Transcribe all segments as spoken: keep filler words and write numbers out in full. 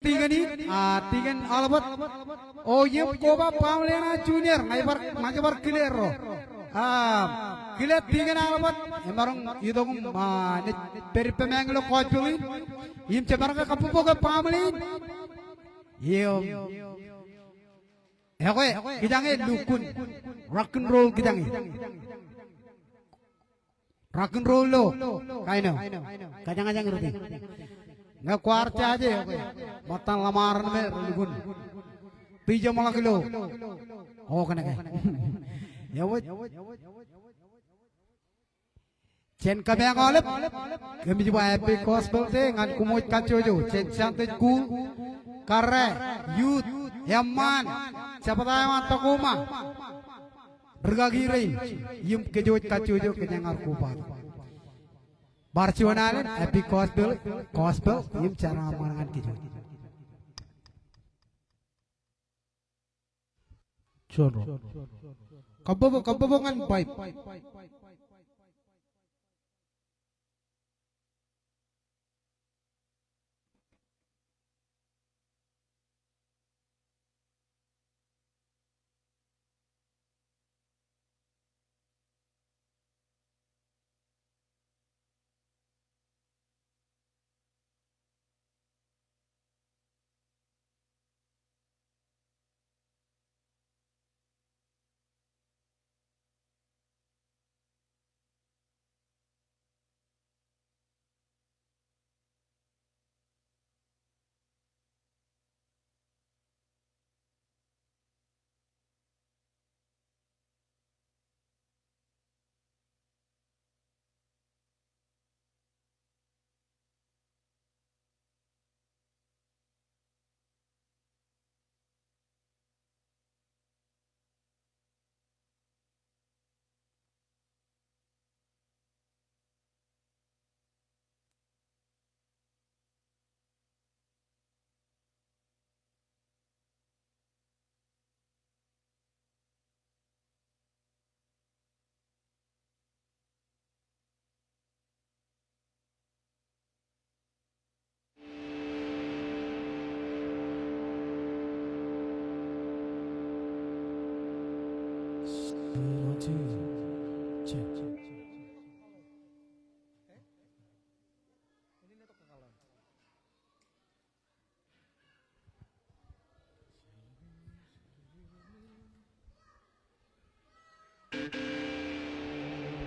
Tikōn in, a, Tikōn Albert. O, im koba baaṃle ṇe junior, ña ij bar, ña ij bar kile erro. A, kile Tikōn Albert, emaroñ itok im, a, naaj pād ippāmān ilo gospel in. Im jemaroñ ke kabbokbok baaṃle in. Im ekwe, kijañe lukkuun rock and roll kijañe. Rock and roll ilo kain eo. Kōjañjañ rot in. Ñe kwaar jaje, ṃōttan ḷōṃarein me relukkuun tijeṃḷọk ilo. O, kōnke. Ewōj. Jen kōmeañ aolep. Kōmij ba happy gospel day ñan koṃ wōj kajjojo. Jen Sunday school, karre, youth, eṃṃaan, jebta eo an Tacoma. Rikaki rein, im kōj wōj kajjojo kōjeañ ar kobatok. Bar juon alen, happy gospel, gospel, im jar eṃṃan ñan kōj wōj. Juon ro. Kabbokbok, kabbokbok ñan pipe.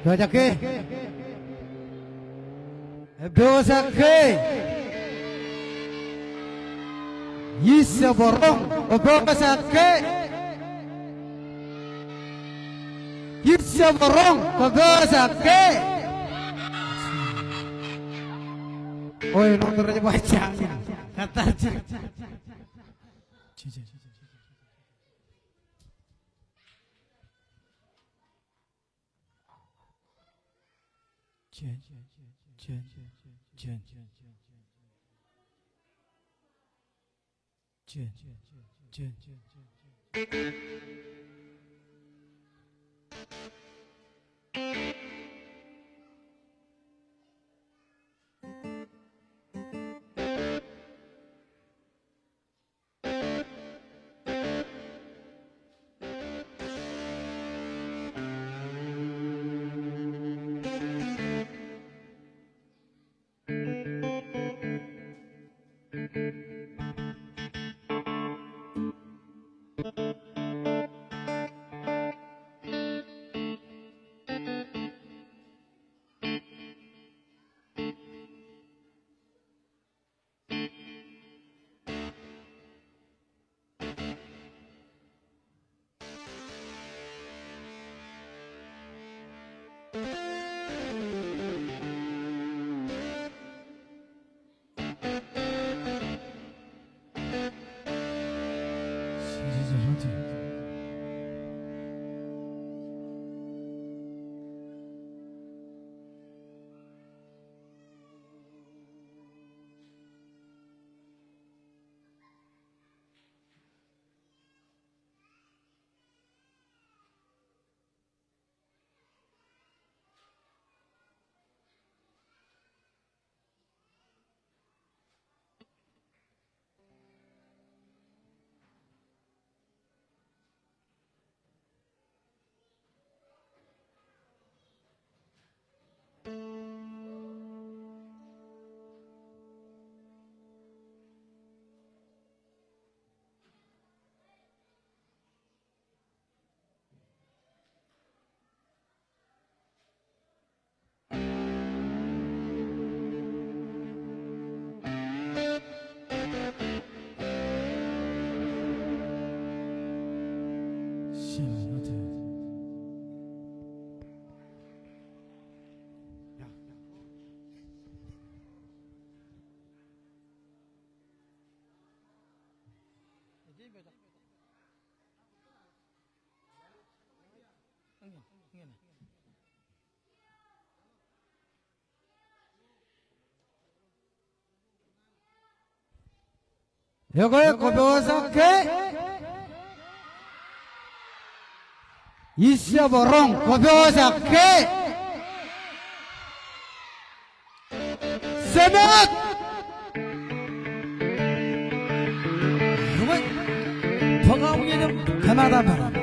Pojak ke? Pojak ke? Ij jab roñ, pojak ke? Ij jab roñ, pojak ke? Oi, ṇe rej ba jañin. Kōttar jidik. Jen, jen, jen. Jen, jen. Ekwe, kwōpojak ke? Ijjab roñ, kwōpojak ke? Jemed! Bwe kab iien im kōmaat aō maroñ.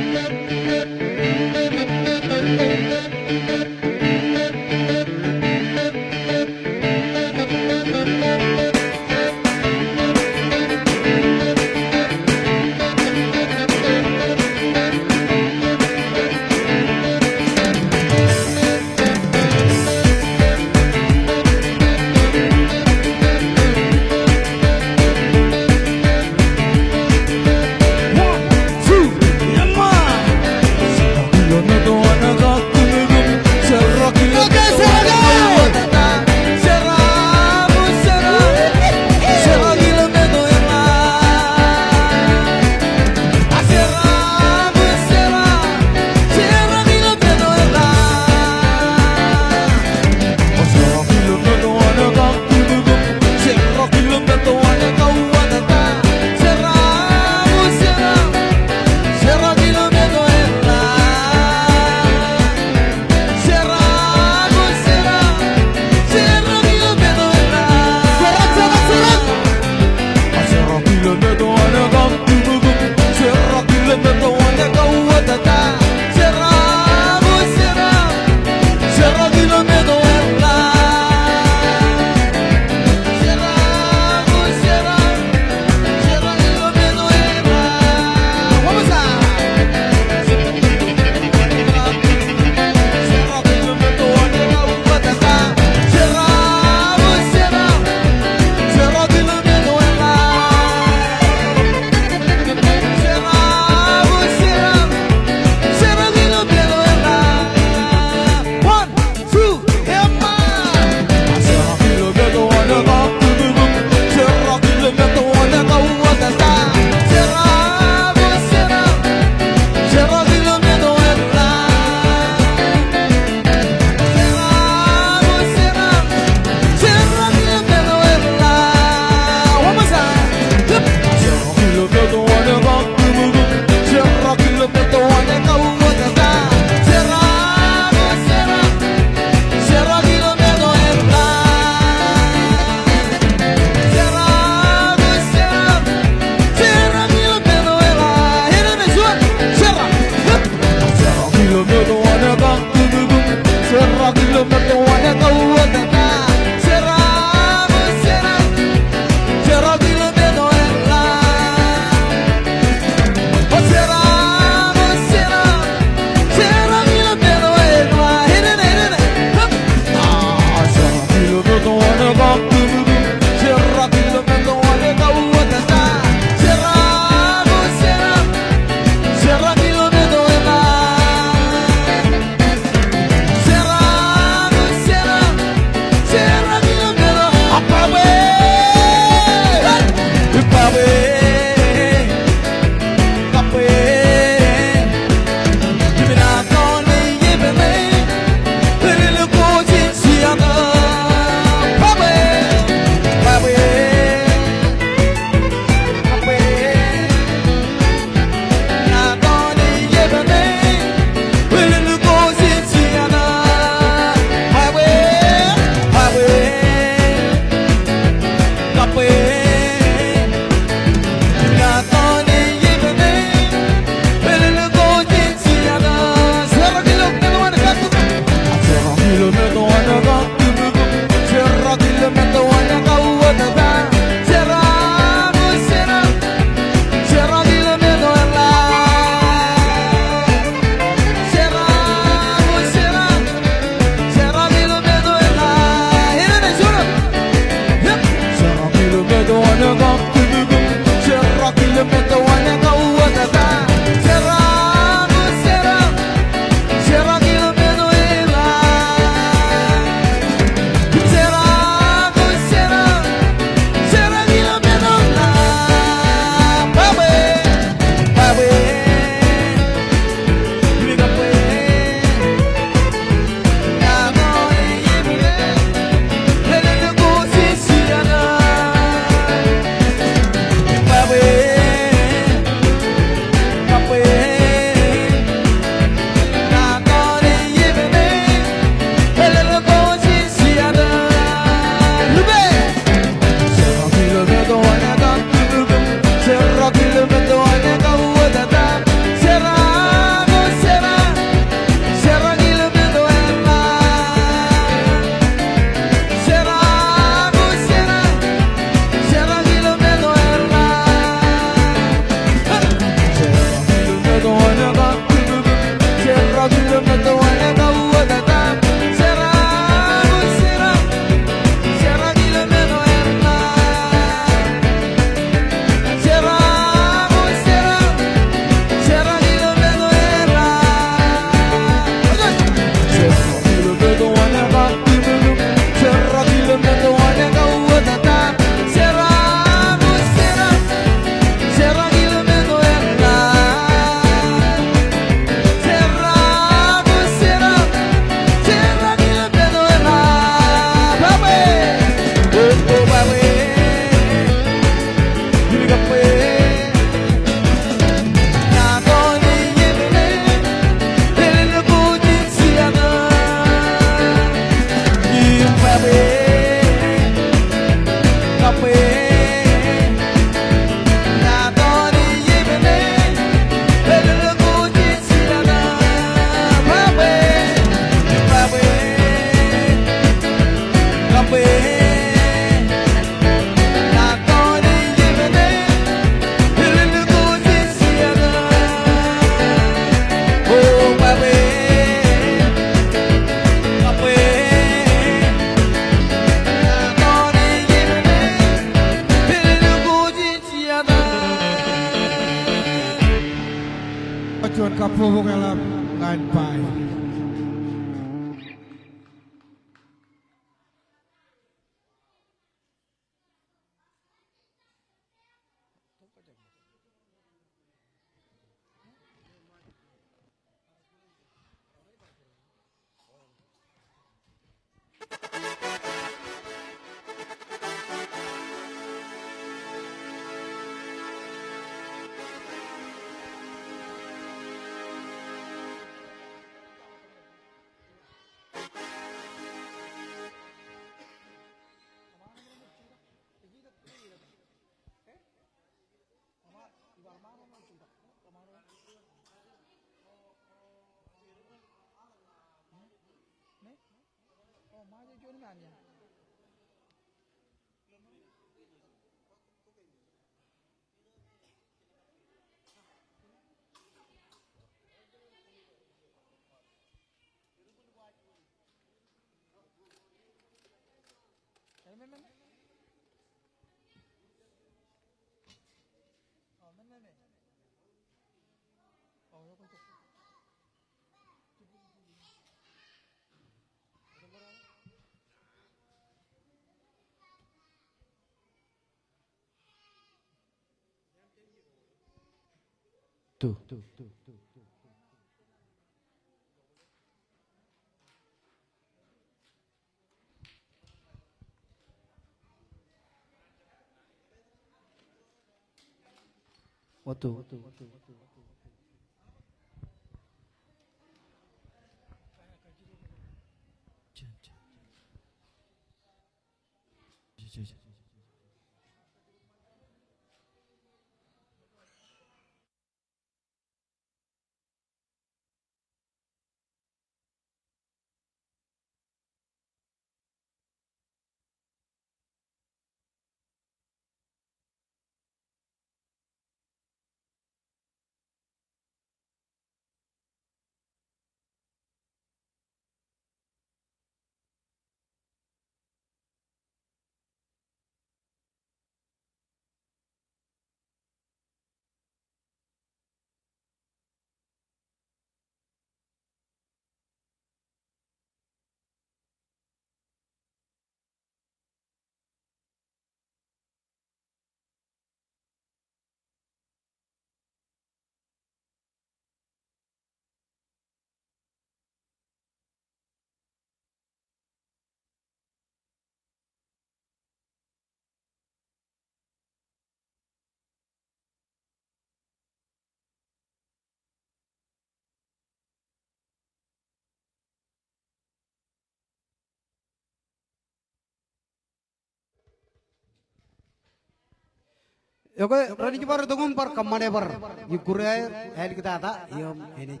Ekwe, renaaj bar itok im bar kōṃṃane bar ikkure aer, āliktata, im enaaj,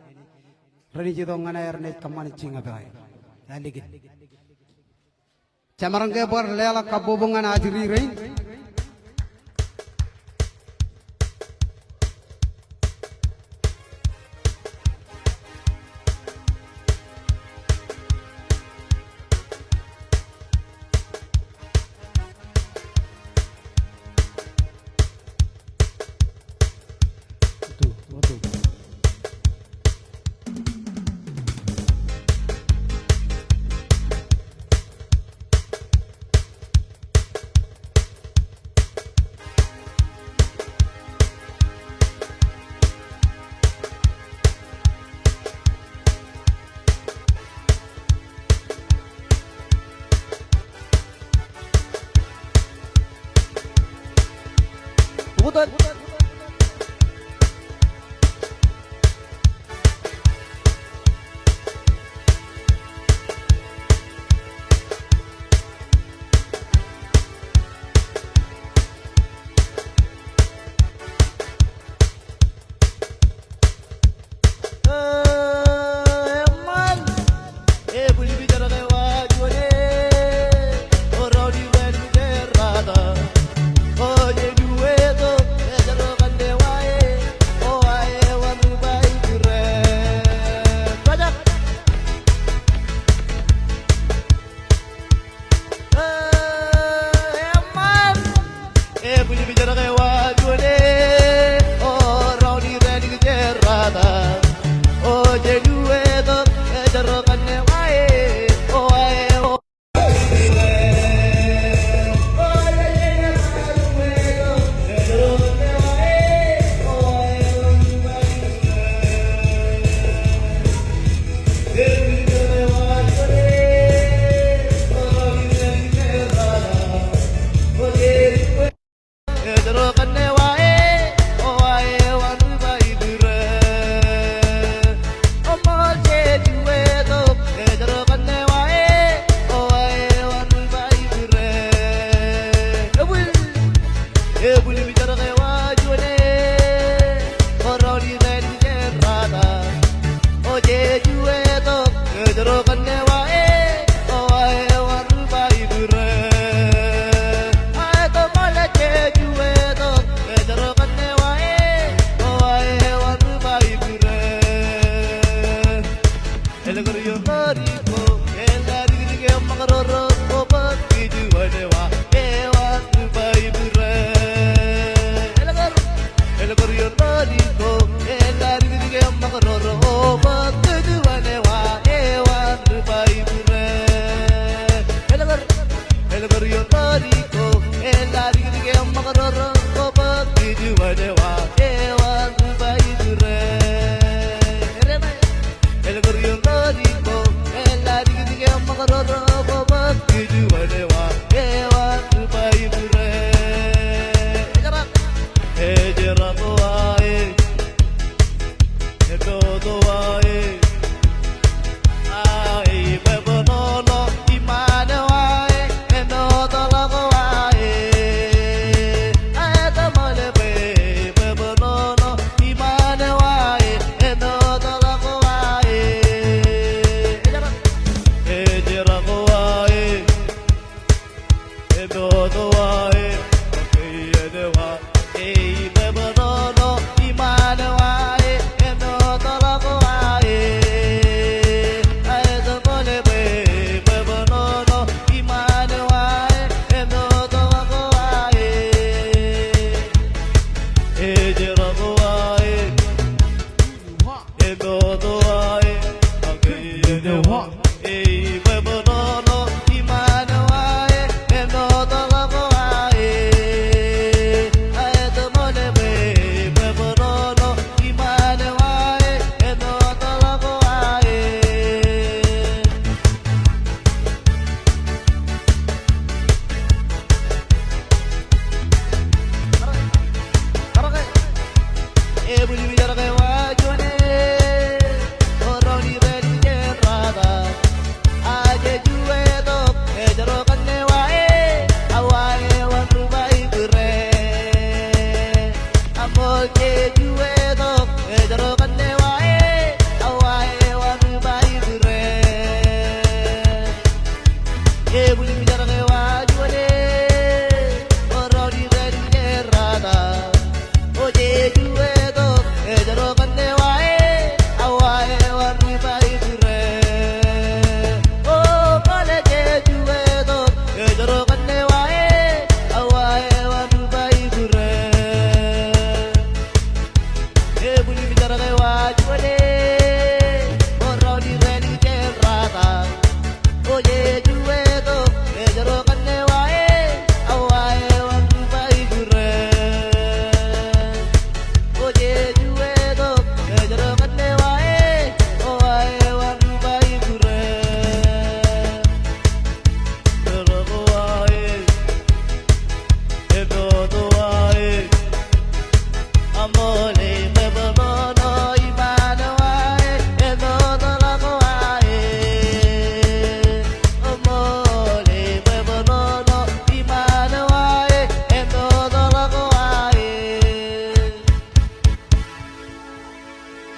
renaaj itok ñan aer, enaaj kōṃṃane jiñap eo aer. Ālikin. Jemaroñ ke bar leḷọk kabbokbok ñan ajri rein.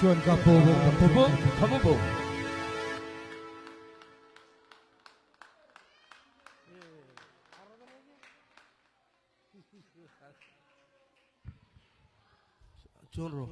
Juon kabbokbok, kabbokbok, kabbokbok. Juon ro.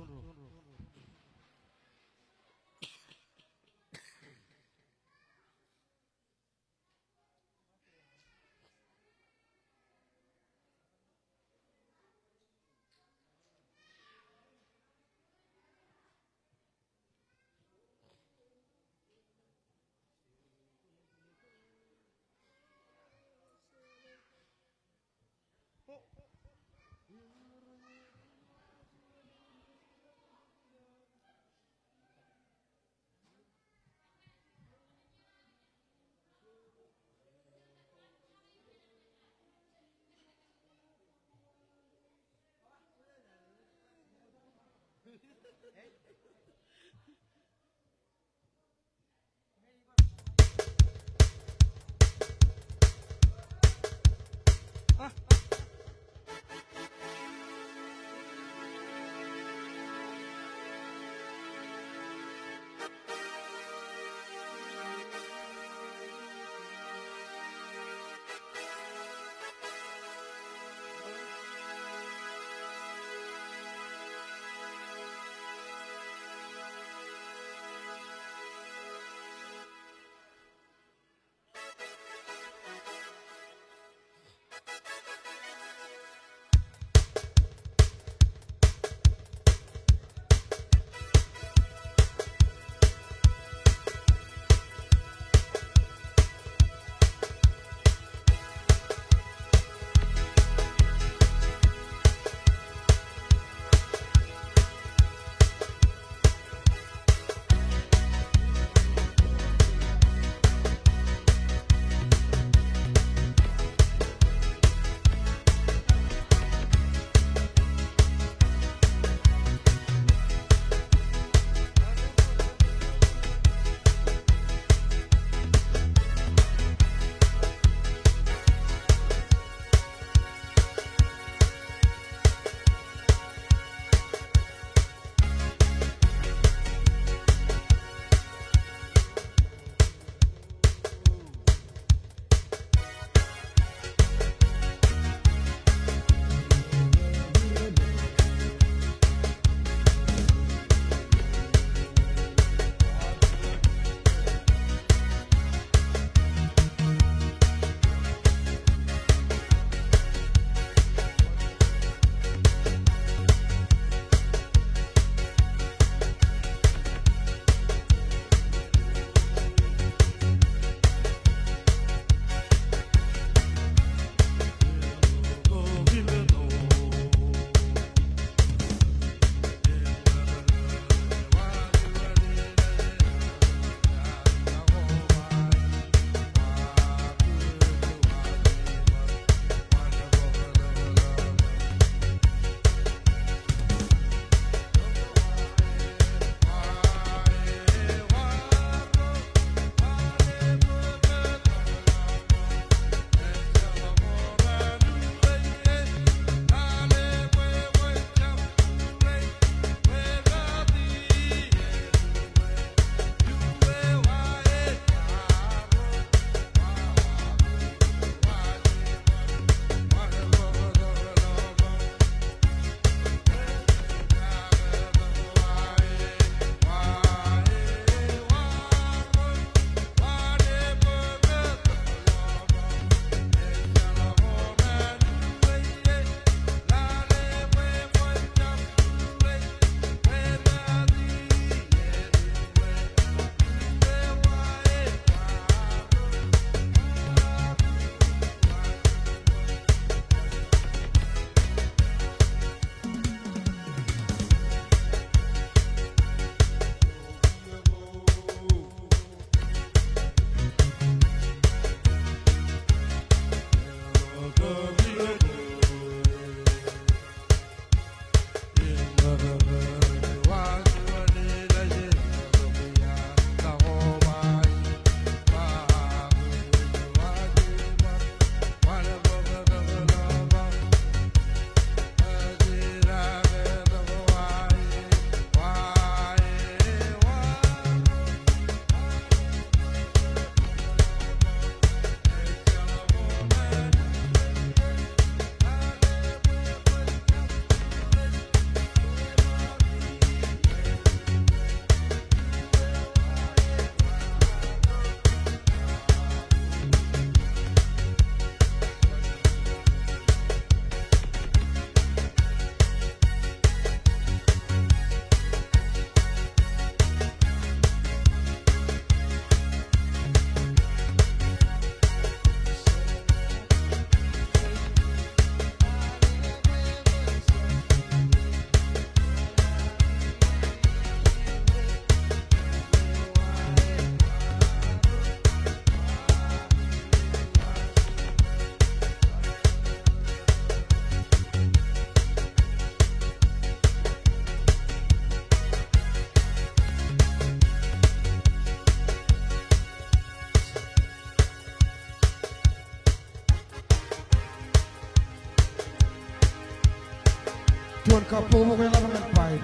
Kwōn kabbokbok eḷap ñan five.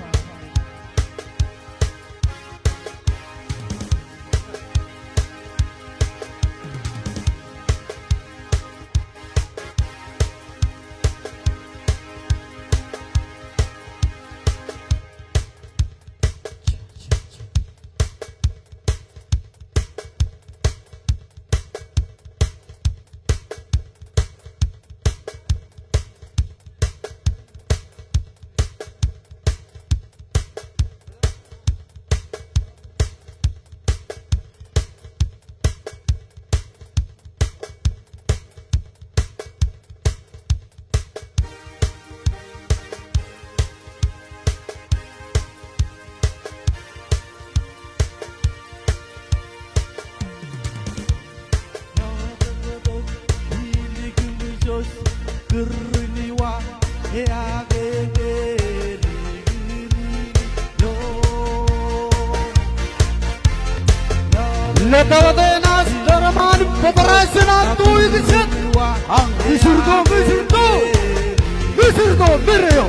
Lōta wōt enaaj tōre ṃaan bōbrae jān an tuikjān. Ak ñe ij sūrto, ñe ij sūrto, ñe ij sūrto, bōd eo.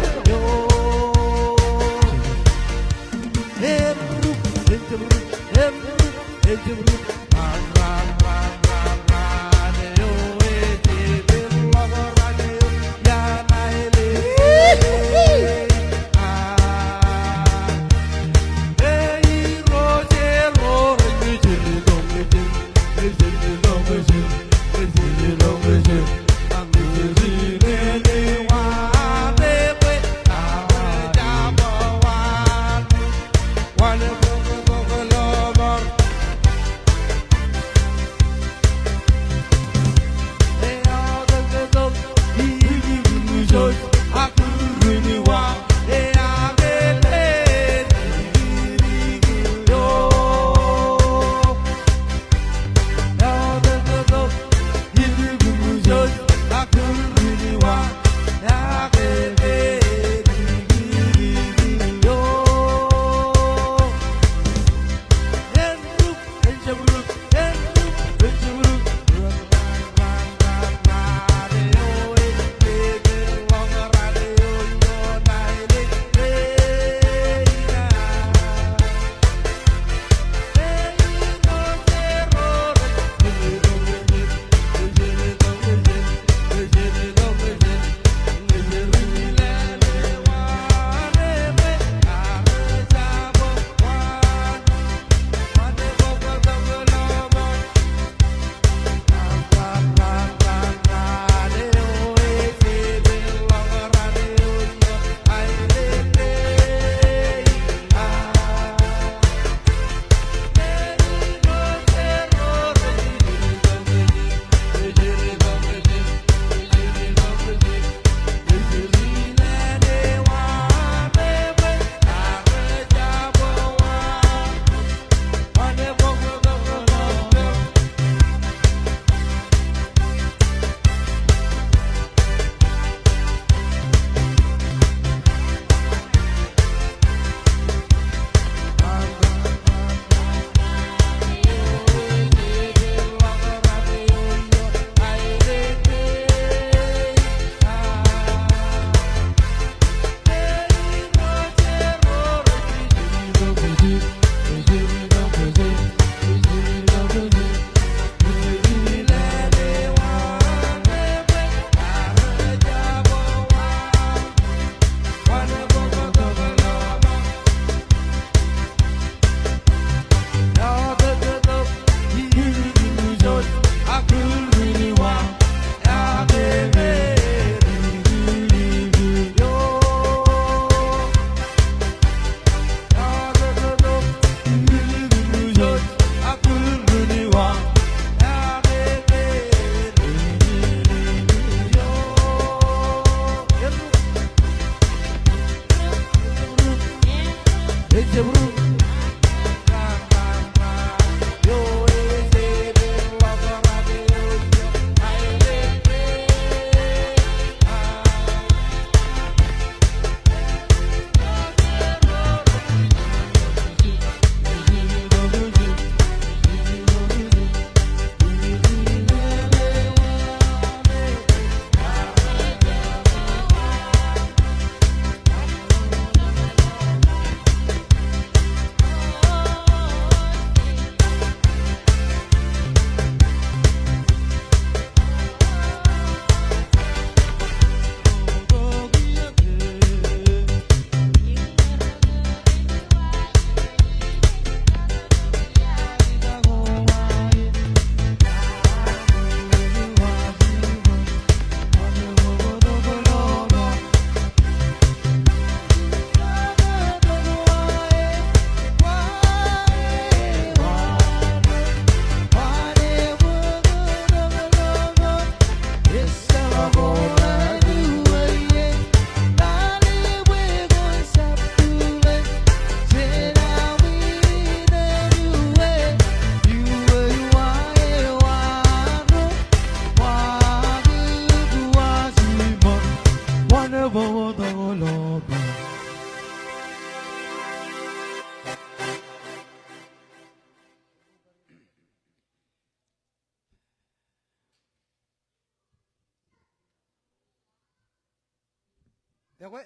Ekwe,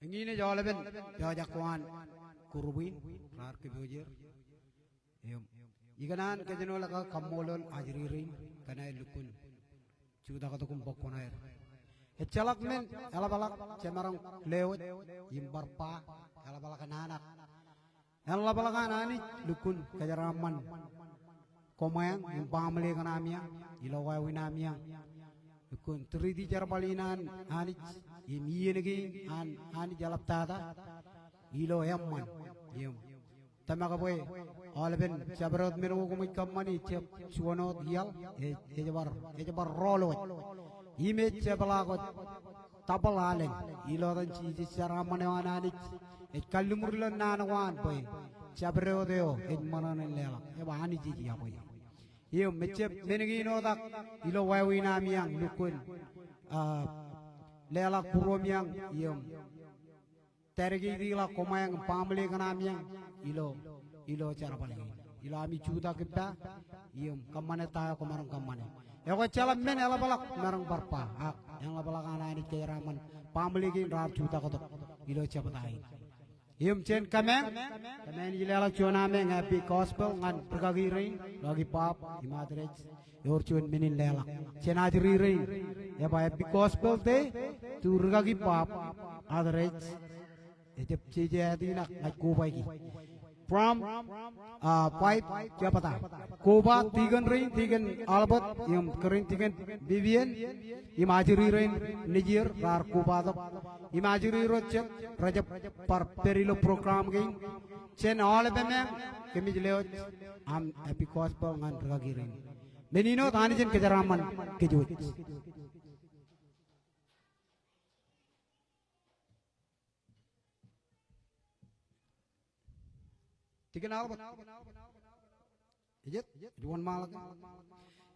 eñin ej aolepen pojak ko an group in raar kōpooj er. Im ikōṇaan kōjenolọk aō kaṃṃoolol ajri rein kōn aer lukkuun jutak tok im bōk kuṇaer. Ejjeḷọk men eḷapḷọk jemaroñ lewōj im bar ba eḷapḷọk naan ak en ḷapḷọk an Anij lukkuun kōjeraaṃṃan koṃeañ im baaṃle kaṇ ami aṃ ilo wāween ami aṃ. Lukkuun treat e jerbal in an Anij im iien kein an Anij eḷaptata ilo eṃṃan. Im tōmak bwe aolepen jabdewōt men ko koṃij kōṃṃani ejjab juon wōt iaḷ, ej, ej bar, ej bar rọọl wōt. Im ej jepḷaak wōt double alen ilo etan Jisōs, jeraaṃṃan eo an Anij ej kalliṃur ilo naan ko an bwe jabdewōt eo ej ṃōṇōṇō in leḷọk, ebwe Anij ej iọkwe. Im ejjab men kein otak ilo wāween ami aṃ lukkuun, ah, leḷọk būruōm iañ im dedicate ḷọk koṃeañ im baaṃle kaṇ ami aṃ ilo, ilo jerbal kein. Ilo ami jutak ippa im kōṃṃane ta eo kwōmaroñ kōṃṃane. Ekwe ejjeḷọk men eḷapḷọk maroñ bar ba, ak en ḷapḷọk an Anij kōjeraaṃṃan baaṃle kein raar jutak tok ilo jebta in. Im jen kōmeañ, kōmeañ in ij leḷọk juon ameañ Happy Gospel ñan rūkaki rein, rūkaki Bob im Adrej. Ewōr juon men in leḷọk jān ajri rein. Ebwe Happy Gospel Day to rūkaki Bob, Adrej. Ejjab jeje ātinak ña ij kobaiki. From, ah, five jebta. Koba tikōn rein, tikōn Albert im kōrā in tikōn Vivian im ajri rein nejier raar koba tok. Im ajri ro jet rejjab bar pād ilo program kein. Jān aolepen eṃ, kōmij lewōj aṃ Happy Gospel ñan rūkaki rein. Men in wōt Anij en kōjeraaṃṃan kōj wōj. Tikōn Albert. Ejjet, ej wōnṃaanḷọk.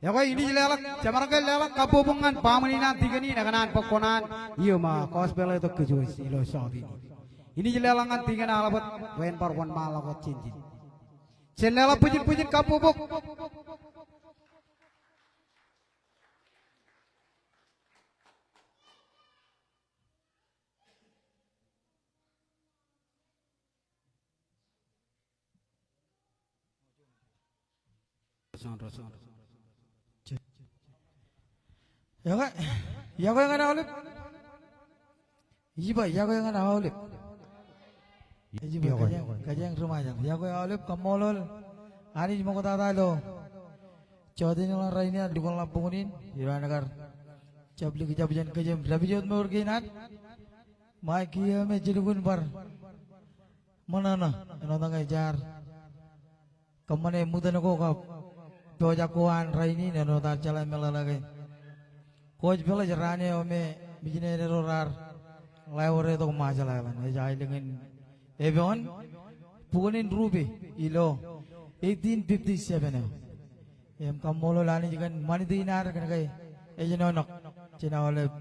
Ekwe, inij leḷọk, jemaroñ ke leḷọk kabbokbok ñan baaṃle in an tikōn in, ekōṇaan bōk kuṇaan, im, ah, gospel eo tok kōj wōj ilo jota in. Inij leḷọk ñan tikōn Albert, bwe en bar wōnṃaanḷọk wōt jān ijin. Jen leḷọk bwijin bwijin kabbokbok. Ekwe, iọkwe ñan aolep. Ij ba, iọkwe ñan aolep. Ij ba, iọkwe. Kōjeañ, kōjeañ ri Ṃajeḷ. Iọkwe aolep, kaṃṃoolol Anij ṃoktata ilo jota in ñan rainin, lukkuun ḷap bukwōn in, ilo an kar jab likjab jān kōj im dāpij wōt mour kein ad. Ṃae kiiō me ej lukkuun bar ṃōṇōṇō āinwōt ñe jaar kōṃṃane ṃōttan ko kab pojak ko an rainin āinwōt ad jeḷā meḷeḷe ke kwōj peḷḷọk raan eo me mijneene ro raar ḷae wōr e tok Ṃajeḷ aelōñ. Ej aelōñ in Epoon, bukwōn in Rupe ilo eighteen fifty-seven eo. Im kaṃṃoolol Anij kōn ṃanit in ad kōn ke ej āinwōt jān aolep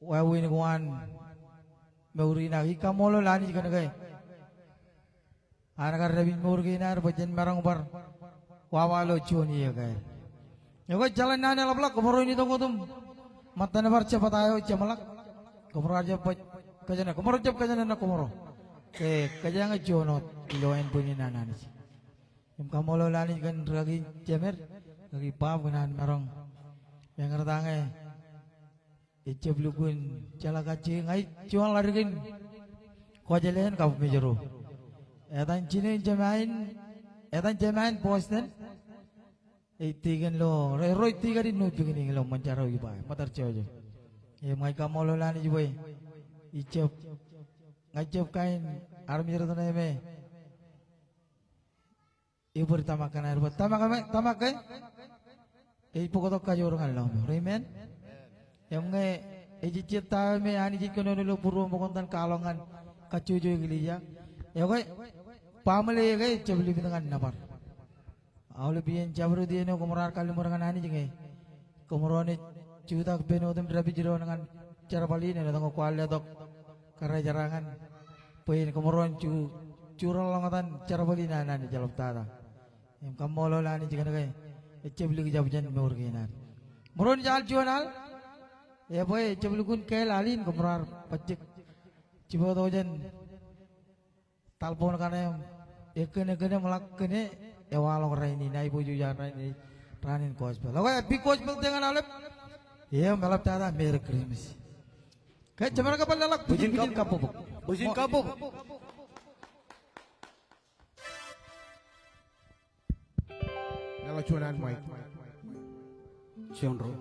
wāween ko an mour in, ak ij kaṃṃoolol Anij kōn ke an kar dāpij mour kein ad bwe jen maroñ bar wawa ilo juon iiō ke. Ekwe, ejjeḷọk naan eḷapḷọk, kōmro in itok wōt im ṃōttan bar jebta eo jeṃḷọk. Kōmro ar jab baj kōjane, kōmro jab kōjane ṇe kōmro. Ke kōjeañ juon wōt ilo ānbwinnin an Anij. Im kaṃṃoolol Anij kōn rūkaki jemed, rūkaki Bob kōn an maroñ meñe ear ta ñe ejjab lukkuun jeḷā kajjien, ña ij juon ḷaddik in Kuwajleen kab Mājro. Etan jinen jemān, etan jemān Boston. Ej tikōn ilo, ro ej tikōn in New Beginning ilo ṃōn jar eo iba, ṃōttad jojo. Im ña ij kaṃṃoolol Anij bwe ijjab, ña ijjab kain armej rot ṇe me ebōd tōmak kōn aer, bwe tōmak ke, tōmak ke ej bōktok kajoor ñan lọmọọr. Amen. Im ñe ejejjet ta eo me Anij ej kōnono ilo būruōm bwe kwōn iten kwaḷọk ñan kajjojo eklejia. Ekwe, baaṃle ke ejjab lipit ñan nōbar. Aolep iien jabdewōt iien eo kōmro ar kalliṃur ñan Anij ñe kōmro naaj jutak pen otem dāpij doon ñan jerbal in āinwōt ñe kwaar letok kōrā jerā ñan bwe en kōmro en ju, ju ren ḷōñtan jerbal in an Anij eḷaptata. Im kaṃṃoolol Anij kōn ke ejjab likjab jān mour kein ad. Ṃōrōn ej al juon al, ebwe ejjab lukkuun kāāl al in, kōmro ar bajjek jibwātok jān talboon kaṇe im ekkōn, ekkōn im ḷak kōn e, ewaḷọk rainin, aiboojoj an rainin, raan in gospel. Okay, big gospel te ñan aolep. Im eḷaptata Merry Christmas. Ke jeṃaanḷọk ke bar leḷọk bwijin, bwijin kabbokbok. Bwijin kabbokbok. Leḷọk juon an mic. Juon ro.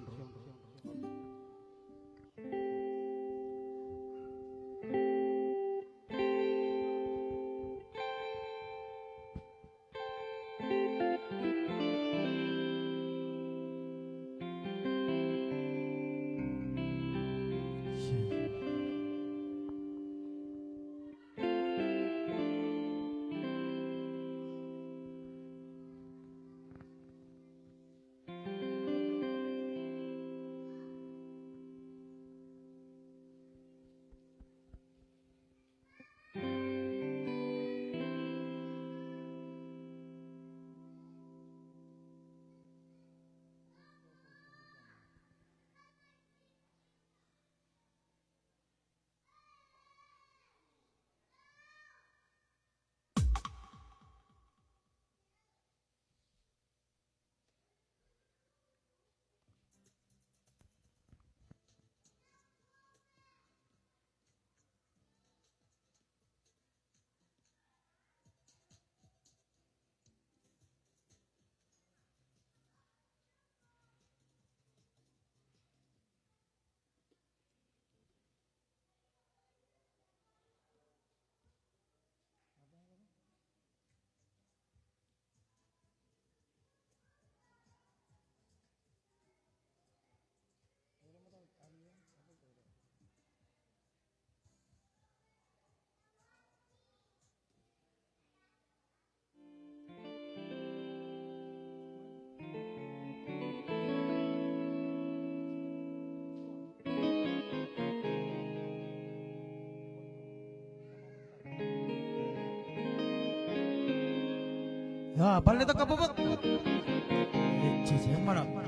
Bar letok kabbokbok. Ejjeḷọk.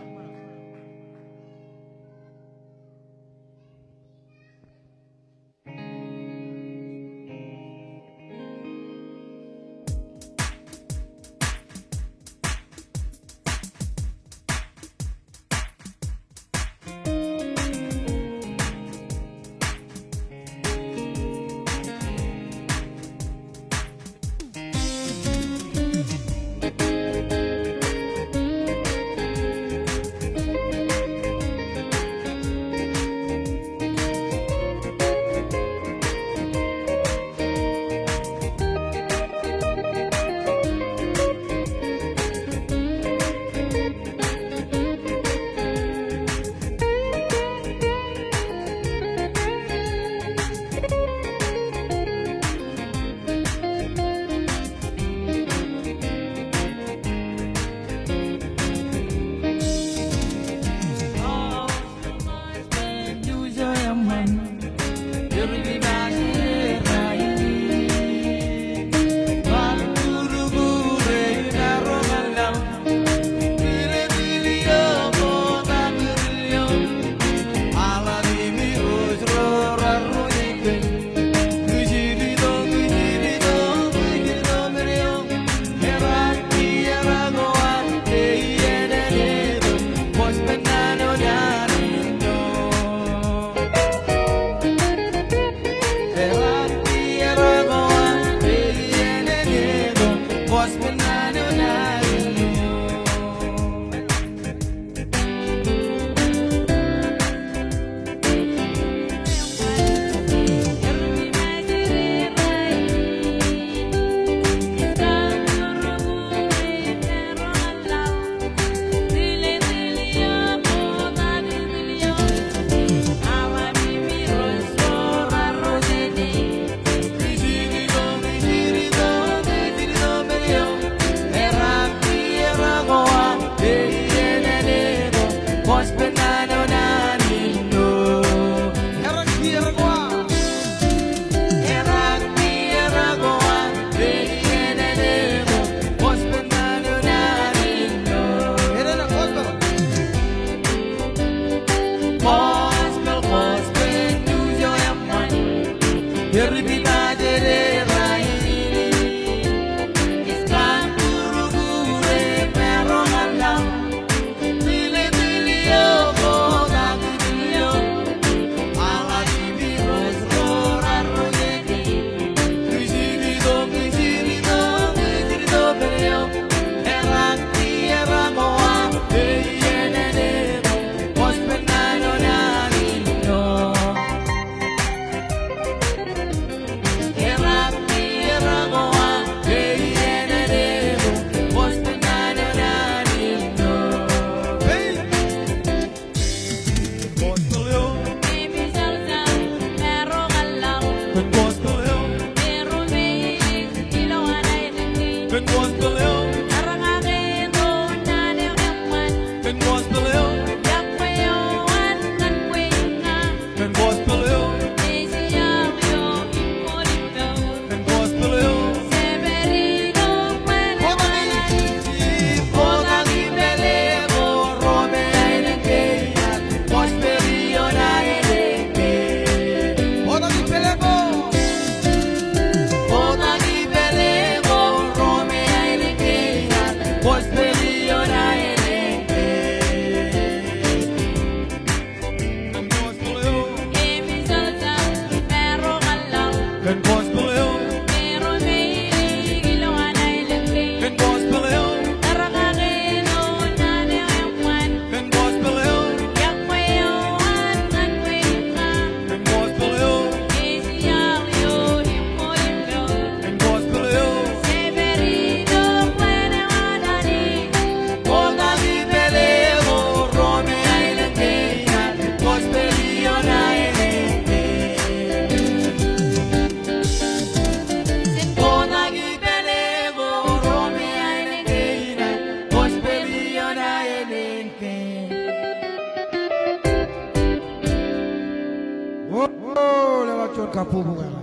Woo, woo, lewōj juon kabbokbok eo.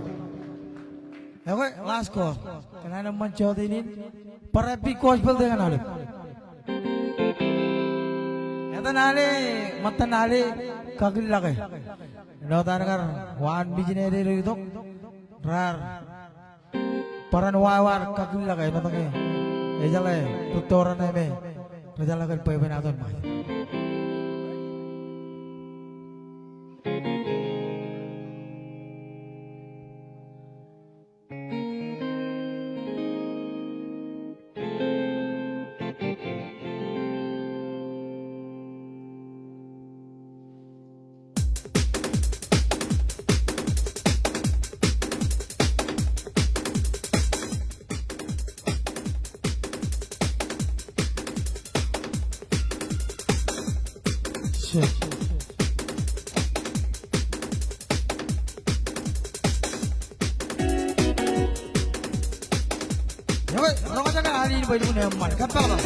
Ekwe, last call. Kōn an eṃṃan jota in, bar epic gospel te ñan aolep. Etan ale, ṃōttan ale, kakilḷọk e. Āinwōt an kar waan mijinede ro itok, raar bar an wāween kakilḷọk e, āinwōt ke ejeḷā rūtto raṇe me rej jeḷā kōn bwebwenato in Ṃajeḷ. Ekwe, roñjake al in bwe elukkuun eṃṃan. Kōppakḷọk.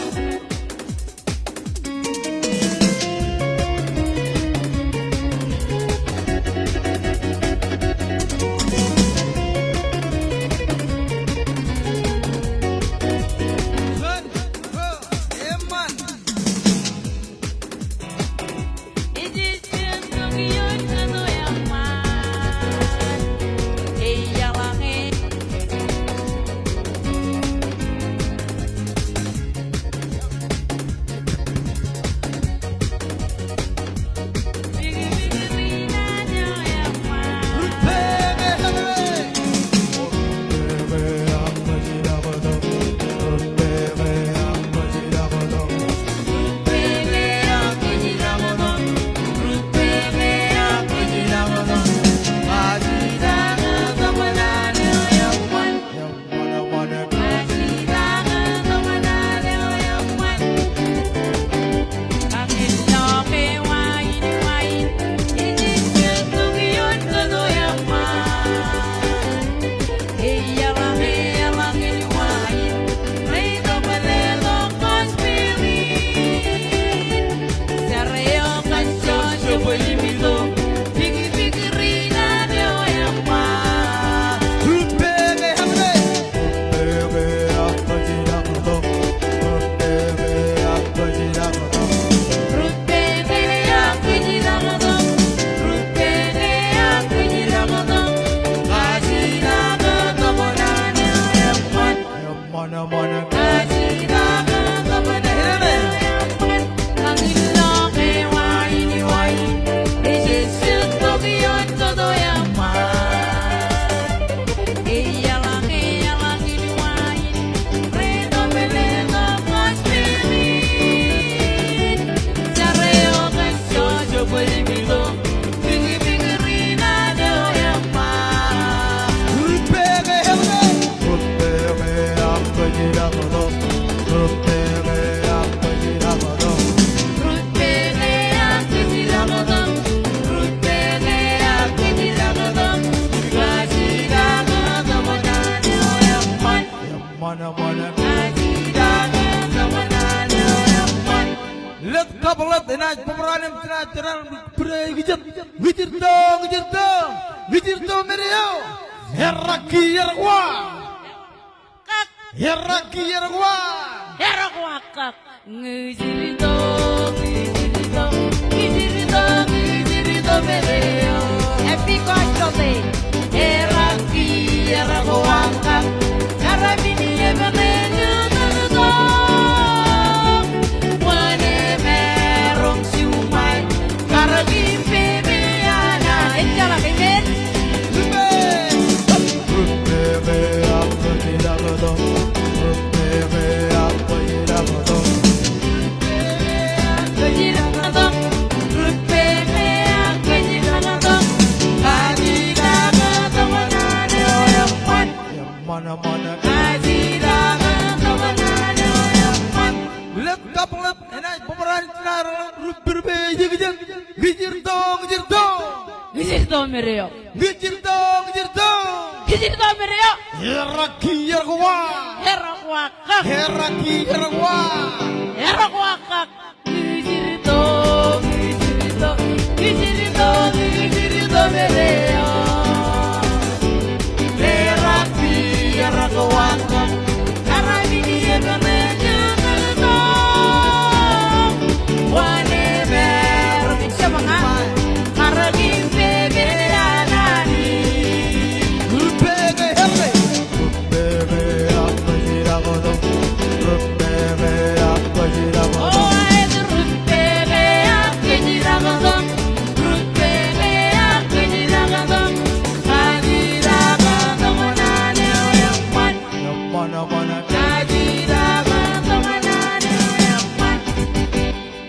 enaaj bōbraad im jenaaj jenaaj bōd eo ej kijer. Ñijirto, ñijirto, ñijirto men eo. Erraki erkwa. Erraki erkwa. Erkwa kak. Ñijirto, ñijirto, ñijirto, ñijirto men eo. Happy Gospel Day. Erraki erkwa kak. Kar men eo ej ñijirto. Wōn emaroñ juṃae. Kar kōn pepe eo an. Ejjeḷọk, amen. Ḷe kabōḷap enaaj bōbraad jenaaj ri-pepe eo ej kijer. Ñijirto, ñijirto. Ñijirto men eo. Ñijirto, ñijirto. Ñijirto men eo. Erraki erkwa. Erkwa kak. Erraki erkwa. Erkwa kak. Ñijirto, ñijirto, ñijirto, ñijirto men eo. Erraki erkwa kak.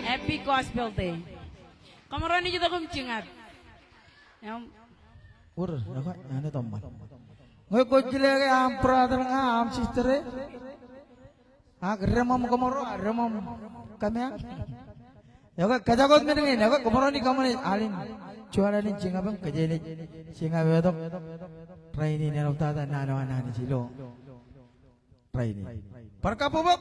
Happy Gospel Day. Kōmro naaj itok im jiñak. Im, wōr, ekwe, āne tōmmal. Ñe kwōj kile ke aṃ brother ña, aṃ sister e, ak remaṃ kōmro, remaṃ kōmeañ. Ekwe, kōjak wōt men kein, ekwe, kōmro naaj kōṃṃane, al in, juon al in jiñak im kōj naaj jiñak im itok. Rainin eḷaptata naan eo an Anij ilo rainin. Bar kabbokbok.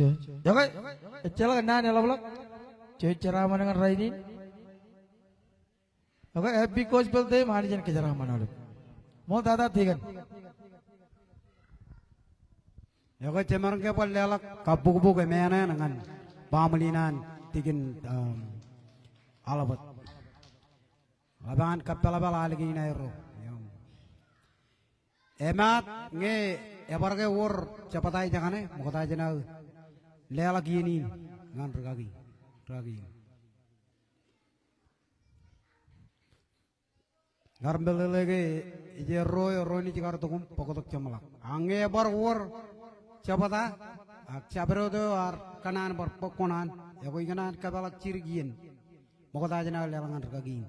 Eo, okay, ejjeḷọk naan eḷapḷọk. Jen jeraaṃṃan ñan rainin. Okay, Happy Gospel Day im Anij en kōjeraaṃṃan aolep. Ṃool tata tikōn. Eo, okay, jemaroñ ke bar leḷọk kabbokbok im ānāān ñan baaṃle in an tikōn, um, Albert. Ḷap an kappālpāl ālikin aerro. Emaat ñe ebar ke wōr jebta ijekaṇe, ṃokta jān aō leḷọk iien in ñan rikaki, rikaki in. Kar meḷeḷe ke ej erro eo ro nejid kar tok im bōktok jeṃḷọk. Ak ñe ebar wōr jebta, ak jabdewōt eo ear kōṇaan bar bōk kuṇaan, ekwe ikōṇaan kōpeḷḷọk jidik iien. Ṃokta jān aō leḷọk ñan rikaki in.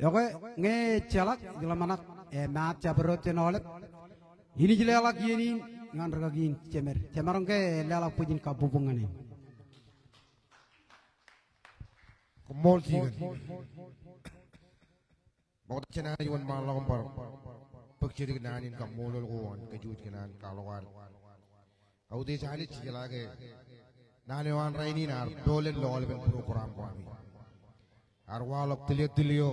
Ekwe, ñe ejjeḷọk, ij ḷōmṇak, emaat jabdewōt jān aolep. Inij leḷọk iien in ñan rikaki in jemed. Jemaroñ ke leḷọk bwijin kabbokbok ñan e. Koṃṃool tikōn. Ṃokta jān Anij wōnṃaanḷọk im bar bōk jidik naan in kaṃṃoolol ko an kōj wōj kōṇaan kwaḷọk ad. Kautiej Anij, ijeḷā ke naan eo an rainin ear dolen ilo aolepen program ko ami. Ear waḷọk tūltūl eo,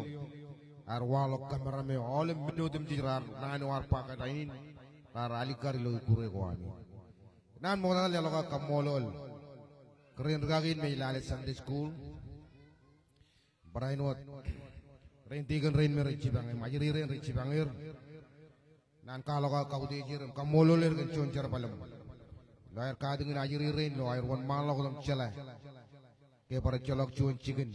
ear waḷọk cameraman eo, aolep men otemjej raar, naan eo ear ba kōn rainin, raar alikkar ilo ikkure ko ami. Naan ṃokta leḷọk aō kaṃṃoolol kōrā in rikaki in me ej lale Sunday school. Barāinwōt rein tikōn rein me rej jipañ im ajri rein rej jipañ er. Naan kwaḷọk aō kautiej er im kaṃṃoolol er kōn juon jerbal im ilo aer katakin ajri rein ilo aer wōnṃaanḷọk otem jeḷā ke bar ejjeḷọk juon jikin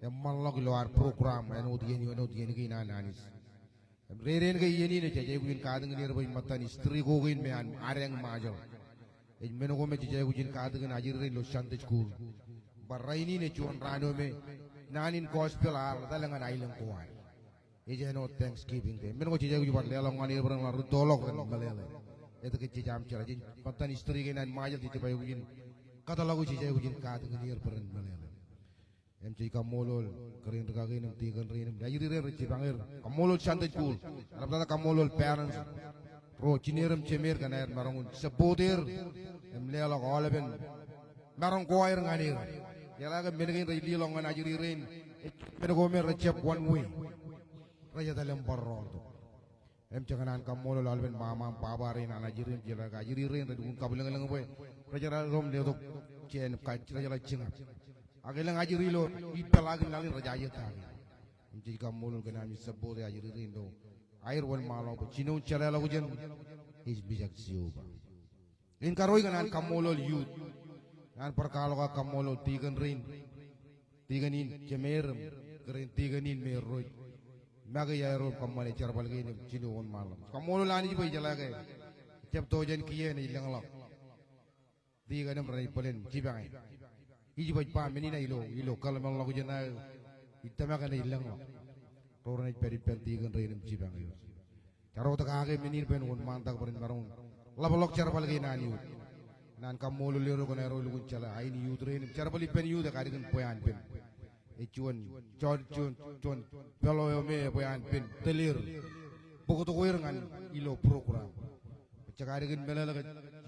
eṃṃanḷọk ilo ad program āinwōt iien, āinwōt iien kein an Anij. Im dede ke iien in ej aikuj in katakin er bwe ej ṃōttan history ko kein me an adeañ Ṃajeḷ. Ej men ko me jej aikuj in katakin ajri rein ilo Sunday school. Bar rainin ej juon raan eo me naan in gospel ear etal ñan aelōñ ko ad. Ej āinwōt Thanksgiving Day. Men ko jej aikuj bar leḷọk ñan er bwe ren ḷak rūttoḷọk ren meḷeḷe. Etke jej aṃ jeḷā? Ej ṃōttan history kein an Ṃajeḷ jej jab aikuj in kōtḷọk, jej aikuj in katakin er bwe ren meḷeḷe. Im jej kaṃṃoolol kōrā in rikaki in im tikōn rein im ajri rein rej jipañ er. Kaṃṃoolol Sunday school. Eḷaptata kaṃṃoolol parents ro, jined im jemed kōn aer maroñ in support er im leḷọk aolepen maroñ ko aer ñan er. Ijeḷā ke men kein rej leḷọk ñan ajri rein, men ko me rej jab one way. Rej etal im bar rọọltok. Im jej kōṇaan kaṃṃoolol aolepen ṃaṃa im baba rein an ajri rein, ijeḷā ke ajri rein rej lukkuun kabwilōñlōñ bwe rej jeḷā ro im letok jān im kajjitōk, rej jeḷā jiñak. Ak elōñ ajri ilo ippān laḷ in rej ajetak. Im jej kaṃṃoolol kōn ami support e ajri rein ilo aer wōnṃaanḷọk bwe jinoin jeḷāḷọkjeṇ ej mijak Jeova. Im karuo ikōṇaan kaṃṃoolol youth. Naan bar kwaḷọk aō kaṃṃoolol tikōn rein, tikōn in jemed im kōrā in tikōn in me erro ej make iaer im kōṃṃane jerbal kein im jino wōnṃaanḷọk. Kaṃṃoolol Anij bwe ijeḷā ke ejab to jān kiiō enaaj lōñḷọk. Tikōn im renaaj bōlen jipañ e. Ij baj ba men in ilo, ilo kōḷmānḷọkjeṇ aō ij tōmak enaaj lōñḷọk. Ro renaaj pād ippān tikōn rein im jipañ e. Jar wōt kake men in bwe en wōnṃaantak bwe ren maroñ ḷapḷọk jerbal kein an youth. Naan kaṃṃoolol er kōn aer lukkuun jeḷā ain youth rein im jerbal ippān youth ekadik in bwe an pen. Ej juon, juon, juon, juon pālo eo me bwe an pen tōl er, bōktok er ñan ilo program. Ej jekadik in meḷeḷe ke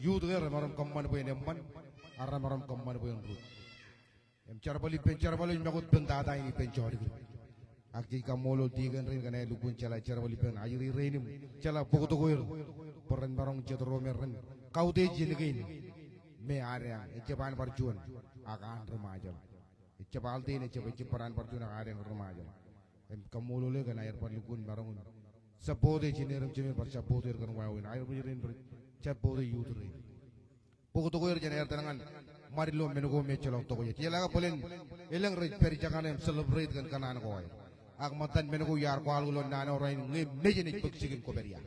youth ke remaroñ kōṃṃan bwe en eṃṃan, ak remaroñ kōṃṃan bwe en rūt. Im jerbal ippān, jerbal eo ej ṃakūt pen tata in ippān jodikdik. Ak jej kaṃṃoolol tikōn rein kōn aer lukkuun jeḷā jerbal ippān ajri rein im jeḷā bōktok er bwe ren maroñ jet ro me ren kautiej iien kein me adeañ. Ejjab an bar juon, ak an ri-Ṃajeḷ. Ejjab altiej, ejjab, ejjab bar an bar juon ak adeañ ri-Ṃajeḷ. Im kaṃṃoolol e kōn aer bar lukkuun maroñ in support e jined im jemed, bar support er kōn wāween. Aer bōjrak in bar support e youth rein. Bōktok er jān aer etal ñan ṃad ilo men ko me ejjeḷọk tokjān. Jeḷā ke bōlen elōñ rej pād jekane im celebrate kōn kōṇaan ko aer. Ak ṃōttan men ko iar kwaḷọk ilo naan eo rainin ñe mejān ej bōk jikin kwōpād ia.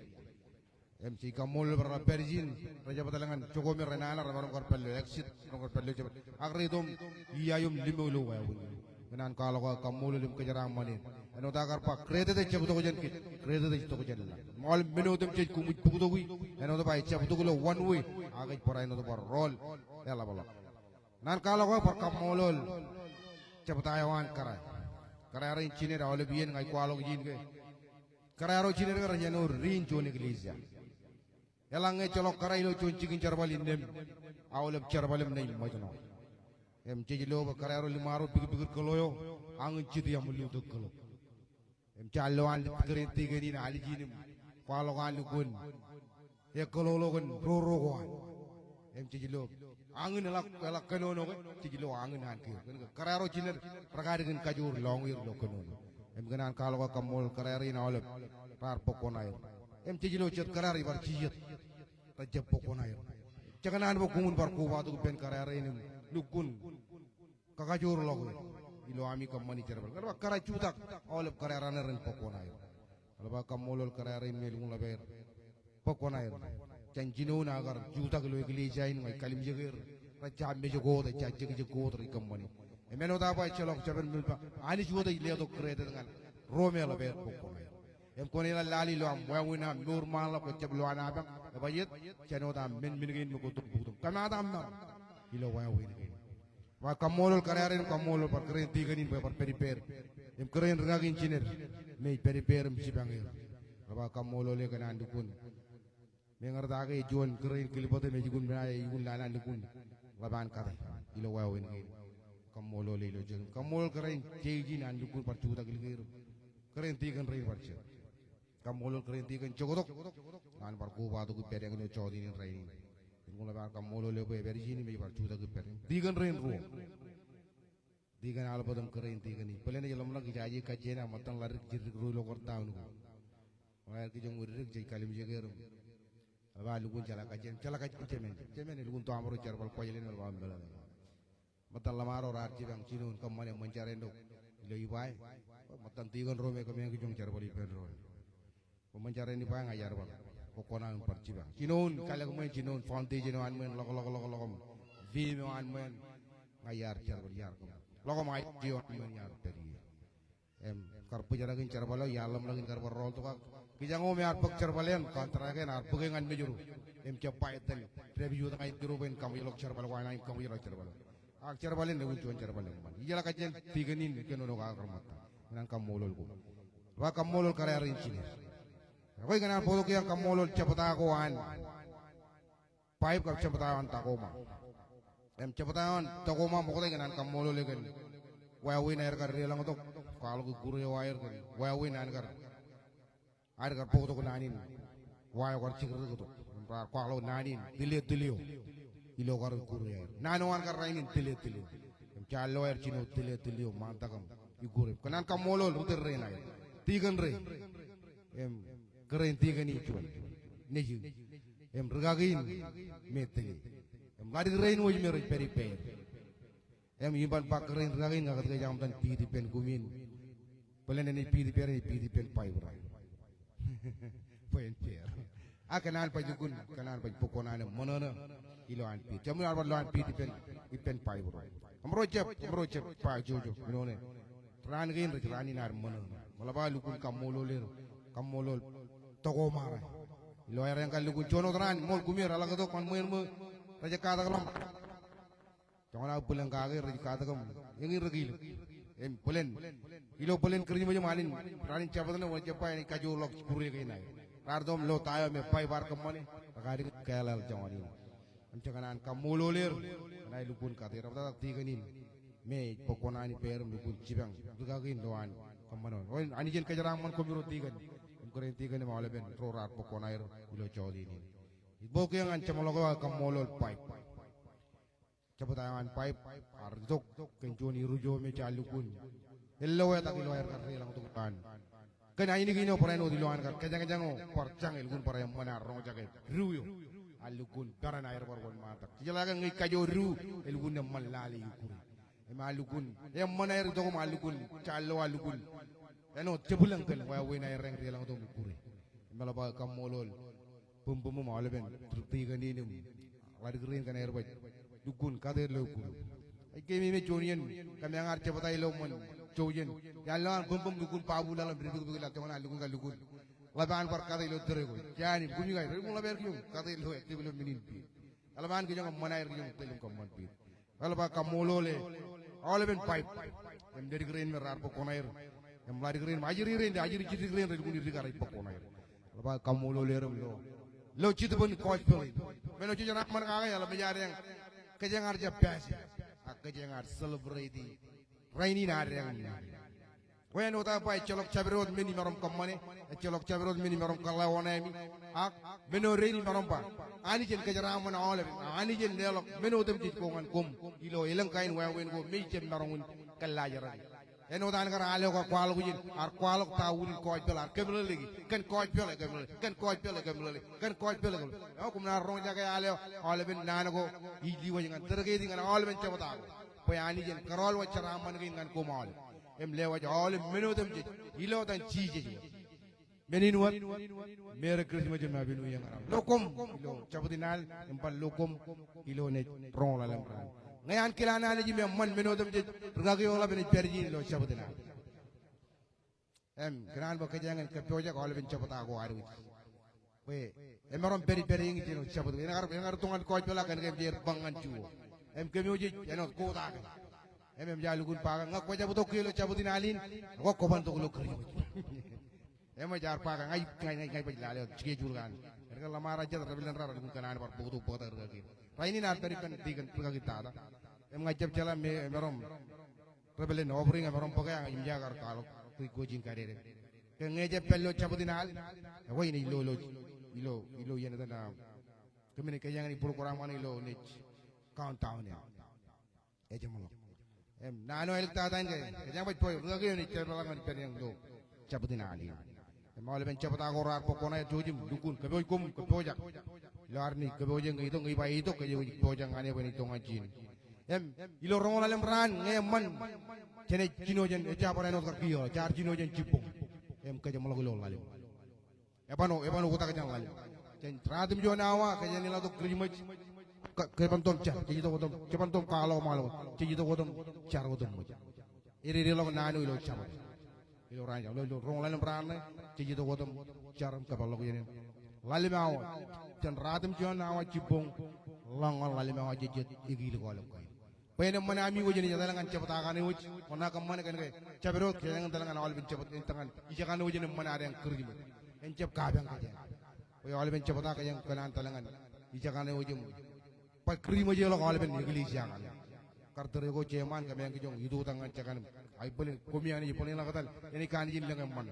Im jej kaṃṃoolol bwe rej pād ijin, rej jab etal ñan jokwe me renana, remaroñ kar pād ilo exit, remaroñ kar pād ilo jebta. Ak reitok im iaio im limo ilo wāween. Kōnaan kwaḷọk aō kaṃṃoolol im kōjeraaṃṃan er. Āinwōt aō kar ba, credit ejjab itok jān kōj, credit ej itok jān laḷ. Im aolep men otemjej koṃij bōktoki, āinwōt ba ejjab itok ilo one way, ak ej barāinwōt bar rọọl eḷapḷọk. Kōnaan kwaḷọk aō bar kaṃṃoolol jebta eo an kōrā. Kōrā rein jined aolep iien ña ij kwaḷọk ijin ke kōrā ro jined ke rej āinwōt diin juon eklejia. Eḷaññe ejjeḷọk kōrā ilo juon jikin jerbal innām, aolep jerbal im naaj ṃōjṇọ. Im jej lo bwe kōrā ro liṃaro pikpikūr kōḷo eo, añin jitō iṃōn lutōk kōḷo. Im jaar lo an kōrā in tikōn in alijinim, kwaḷọk an lukkuun ekkōḷoḷo kōn roro ko an. Im jej lo, añin eḷak, eḷak kōnono ke, jej lo añin an ke. Kōn ke kōrā ro jined, rekar kōn kajoor lọñier ilo kōnono. Im kōn an kwaḷọk aō kaṃṃoolol kōrā rein aolep, raar bōk kuṇaer. Im jej lo jet kōrā rej bar jijet, rej jab bōk kuṇaer. Jekōṇaan bwe koṃwin bar kobatok ippān kōrā rein im lukkuun kakajoorḷọk er ilo ami kōṃṃani jerbal. Kōrā ba kōrā jutak aolep kōrā raṇe ren bōk kuṇaer. Eḷap aō kaṃṃoolol kōrā rein me lukkuun ḷap aer bōk kuṇaer. Jān jinoin aō kar jutak ilo eklejia in ña ij kallimjeke er. Rej jab mejko wōt, rej jab jekjek ko wōt rej kōṃṃani. Im āinwōt aō ba ejjeḷọk jabōn men ba Anij wōt ej letok kōrā tok ñan ro me ḷap aer bōk kuṇaer. Im kwōn eḷap lale ilo aṃ wāween aṃ mour ṃaanḷọk kwōj jab lo an apañ, ebajeet, jān wōt aṃ men men kein me kwōj tok bōktok. Kōmaat aṃ maroñ ilo wāween kein. Ba kaṃṃoolol kōrā rein, kaṃṃoolol bar kōrā in tikōn in bwe ebar pād ippāer. Im kōrā in rūkaki in jined me ej pād ippāer im jipañ er. Eḷap aō kaṃṃoolol e kōn an lukkuun. Meñe rej ta ke juon kōrā in kilbōte me ej jukun men eo ej jukun lale an lukkuun ḷap an kate ilo wāween kein. Kaṃṃoolol e ilo jet. Kaṃṃoolol kōrā in jeijin an lukkuun bar jutak lik er. Kōrā in tikōn rein bar jet. Kaṃṃoolol kōrā in tikōn joktok. Ñan bar kobatok ippād eñin eo jọteen in rainin. Im lukkuun ḷap aō kaṃṃoolol e bwe epād ijin im ej bar jutak ippād. Tikōn rein ruo. Tikōn Albert im kōrā in tikōn in. Bōlen ej ḷōmṇak ijaje kajjien aō ṃōttan ḷadik jiddik ruo ilo kar down ko. Ṃōṇōṇō aer kijoñ widik jej kallimjeke er im. Eḷap aō lukkuun jeḷā kajjien, jeḷā kajjien jemān. Jemān elukkuun tọọmro jerbal Kuwajleen eḷap aō meḷeḷe. Ṃōttan ḷōṃaro raar jipañ jinoin kōṃṃane ṃōn jar āinwōt ilo Ebeye. Ṃōttan tikōn ro me kōmeañ kijoñ jerbal ippān doon. Bwe ṃōn jar in Ebeye ña iar bar bōk kuṇaō im bar jipañ. Jinoin kalōk ṃōn, jinoin foundation eo an ṃōn, ḷọk, ḷọk, ḷọk, ḷọk im fee eo an ṃōn, ña iar jerbal, iar kōṃṃan. Ḷọk im aje eo an ṃōn iar pād ie. Im kar bōjrak in jerbal eo, iar ḷōmṇak in kar bar rọọltok ak kijaño me ear bōk jerbal eṇ, contract eṇ, ear bōke ñan Mājro. Im jab ba etan dāpij wōt ña ilo Mājro bwe en kaṃōjḷọk jerbal ko an, im kaṃōjḷọk jerbal eo. Ak jerbal eṇ elukkuun juon jerbal eṃṃan. Ijeḷā kajjien tikōn in kōnono kake kar ṃōttan. Kōn an kaṃṃoolol ko. Ba kaṃṃoolol kōrā rein jined. Ekwe ikōṇaan bōktok kiiō kaṃṃoolol jebta ko an Baib kab jebta eo an Takoma. Im jebta eo an Takoma ṃokta ikōṇaan kaṃṃoolol e kōn wāween aer kar deḷọñtok. Kwaḷọk ikkure eo aer kōn wāween an kar aer kar bōktok naan in wa eo kar jikdik tok. Im raar kwaḷọk naan in tile tile eo ilo kar ikkure aer. Naan eo an kar rainin tile tile eo. Im jaar lo aer jino tile tile eo ṃaantak im ikkure. Kōn an kaṃṃoolol ri tōl rein aer, tikōn rein. Im kōrā in tikōn in juon nejū. Im rūkaki in me tile. Im ḷadik rein wōj me rej pād ippāer. Im iban ba kōrā in rūkaki in ña kōtke ej aṃ itōn piit ippān kumi in. Bōlen enaaj piit ippāer, enaaj piit ippān Baibōḷ eo. Bwe en peer. Ak kōn an baj lukkuun, kōn an baj bōk kuṇaan im ṃōṇōṇō ilo an piit. Jemān ar bar lo an piit ippān, ippān Baibōḷ eo. Im ro jab, im ro jab ba jouj im āinwōt e. Raan kein rej raan in ad ṃōṇōṇō. Im eḷap aō lukkuun kaṃṃoolol er, kaṃṃoolol Takoma eo. Ilo aer eñin kar lukkuun juon wōt raan, ṃool kumi reḷak tok ñan ṃweo ṃō rej katak ḷọk. Joñan aō bwilōñ kake rej katak im eñin rej kilōk. Im bōlen, ilo bōlen Kūrijṃōj im alen, raan in Jabōt ṇe, wōn jab ba enaaj kajoorḷọk kure kein aer. Raar itok im lo ta eo me Baibōḷ ear kōṃṃane, rekar kōḷḷāḷ joñan in. Im jekōṇaan kaṃṃoolol er kōn aer lukkuun kate er, eḷaptata tikōn in me ej bōk kuṇaan ippāer im lukkuun jipañ rūkaki in ilo an kōṃṃan. Ro Anij en kōjeraaṃṃan koṃiro tikōn. Im kōrā in tikōn im aolepen ro raar bōk kuṇaer ilo jọteen in. Ij bōk kiiō ñan jeṃḷọk eo aō kaṃṃoolol Baib. Jebta eo an Baib ear itok kōn juon iruj eo me jaar lukkuun elloetak ilo aer kar deḷọñtok ilowaan. Kōn ainikien eo barāinwōt ilowaan kar kōjañjañ eo bar jañ elukkuun bar eṃṃan aer roñjake diwōj eo. Ear lukkuun peran aer bar wōnṃaantak. Jejeḷā ke ñe ej kajoor diwōj, elukkuun eṃṃan lale ikkure. Im ear lukkuun eṃṃan aer itok im ear lukkuun jaar lo ear lukkuun āinwōt jebwilōñ kōn wāween aer rein deḷọñtok im ikkure. Im eḷap aō kaṃṃoolol bōm bōm im aolepen tikōn in im ḷadik rein kōn aer baj lukkuun kate er ilo ikkure. Ej keememej juon iien kōmeañ ar jebta ilo ṃōn jouj in. Iar lo an bōm bōm lukkuun babu laḷ im dipikpik laḷ joñan an lukkuun kar lukkuun ḷap an bar kate ilo tōre ko. Jān in kumi kain rej lukkuun ḷap aer kijoñ kate ilo ettep ilo men in piit. Eḷap an kijoñ eṃṃan aer kijoñ tōl im kōṃṃan piit. Eḷap aō kaṃṃoolol e Aolepen pipe. Im dedik rein me raar bōk kuṇaer. Im ḷadik rein me ajri rein, ajri jidik rein relukkuun idik ear bōk kuṇaer. Ḷap aō kaṃṃoolol er im ilo, ilo jitōbōn gospel in. Men eo jej jeraaṃṃan kake eḷap, ej adeañ kōjeañ ar jab pass e, ak kōjeañ ar celebrate rainin adeañ. Kwe āinwōt aō ba, ejjeḷọk jabdewōt men imaroñ kōṃṃane, ejjeḷọk jabdewōt men imaroñ kōḷḷā oṇāemi, ak men eo rein imaroñ ba, Anij en kōjeraaṃṃan aolepen, Anij en leḷọk men otemjej ko ñan koṃ ilo elōñ kain wāween ko me ij jab maroñ in kōllaajrak. Āinwōt an kar al eo kwaḷọk ijin, ear kwaḷọk ta wūnin gospel, ear kōmeḷeḷeiki, kōn gospel ekōmeḷeḷe, kōn gospel ekōmeḷeḷe, kōn gospel ekōmeḷeḷe. Eo, koṃ naaj roñjake al eo, aolepen naan ko ij lewōj ñan tōre kein ñan aolepen jebta ko. Bwe Anij en kōrọọl wōt jeraaṃṃan kein ñan koṃ aolep. Im lewōj aolep men otemjej ilo etan Jisōs wōt. Men in wōt, Merry Christmas im Happy New Year ñan aolep. Lo koṃ ilo jabdewōt in al, im bar lo koṃ ilo naaj roñoul ḷalem raan. Ñe an kilaan Anij im eṃṃan men otemjej, rikaki eo ḷap enaaj pād ijin ilo jabdewōt in al. Im kōṇaan bwe kōjeañ en kōppojak aolepen jebta ko ad wōj. Bwe emaroñ pād, pād eñin jān jabdewōt. Enaaj kar, enaaj kar itok ñan gospel ak kōn ke eṃōj aer bar ñan Ju eo. Im kōm eo jej āinwōt kōtaan. Im, im ejja lukkuun ba ke ñe kwō jab itok ke ilo jabdewōt in al in, ekwe kwō ban itok ilo Christmas. Im ej bar ba ke ña ij, ña ij, ña ij, ña ij baj lale wōt schedule ko an. Erke ḷōṃaro jet, rebellion raar lukkuun kōṇaan bar bōktok, bōktok rikaki. Rainin ear pād ippān deacon rikaki tata. Im ña ij jab jeḷā me, emaroñ rebellion offering emaroñ bōke, ak im ejja kar kwaḷọk request in kadedepe. Ke ñe ejab pād ilo jabdewōt in al, ekwe inaaj lo, lo, ilo, ilo iien etan, ah, kōmij kōjeañ in program ñan ilo naaj countdown e. Ejeṃḷọk. Im naan eo āliktata in ke, kōjeañ baj bwe rikaki eo enaaj jeḷā ñan pād ippān ilo jabdewōt in al in. Im aolepen jebta ko raar bōk kuṇaer, jouj im lukkuun kōpooj, koṃ kōppojak. Ilo ad naaj kōpooje ñe itok, ñe ij ba itok, kōj ej pojak ñan e bwe en itok ñan ijin. Im ilo roñoul ḷalem raan ñe eṃṃan, jenaaj jino jān, ejja bar āinwōt kar kiiō, jaar jino jān jibboñ. Im kōjeṃḷọk ilo ḷalem. Eban, eban oktak jān ḷalem. Jān ratimjuon awa, kōjeañ in letok Christmas. Ke, ke ban itok jar, jej itok otem, ke ban itok kwaḷọk ṃaḷo, jej itok otem jar otemjej. Ededeḷọk naan eo ilo Jabōt. Ilo raan, ilo, ilo roñoul ḷalem raan ṇe, jej itok otem jar im kōpeḷḷọk iien in. Ḷalem awa, jān ratimjuon awa jibboñ, ḷọk ñan ḷalem awa jejjet, ekilik aolep kain. Bwe en eṃṃan ami wōj enaaj etal ñan jebta kaṇe wōj, kwōnaaj kōṃṃane kōn ke jabdewōt kōjeañ in etal ñan aolepen jebta, etal ñan ijekaṇe wōj en eṃṃan adeañ Christmas. En jab kapañ kōjeañ. Bwe aolepen jebta kōjeañ kōṇaan etal ñan ijekaṇe wōj im baj Christmas eo ḷọk aolepen eklejia kaṇe. Kar tōre ko, jeṃaan, kōmeañ kijoñ itutak ñan jekkan im aebōlen, koṃi Anij bōlen ḷọk etal, enaaj kanooj in lōñ eṃṃan,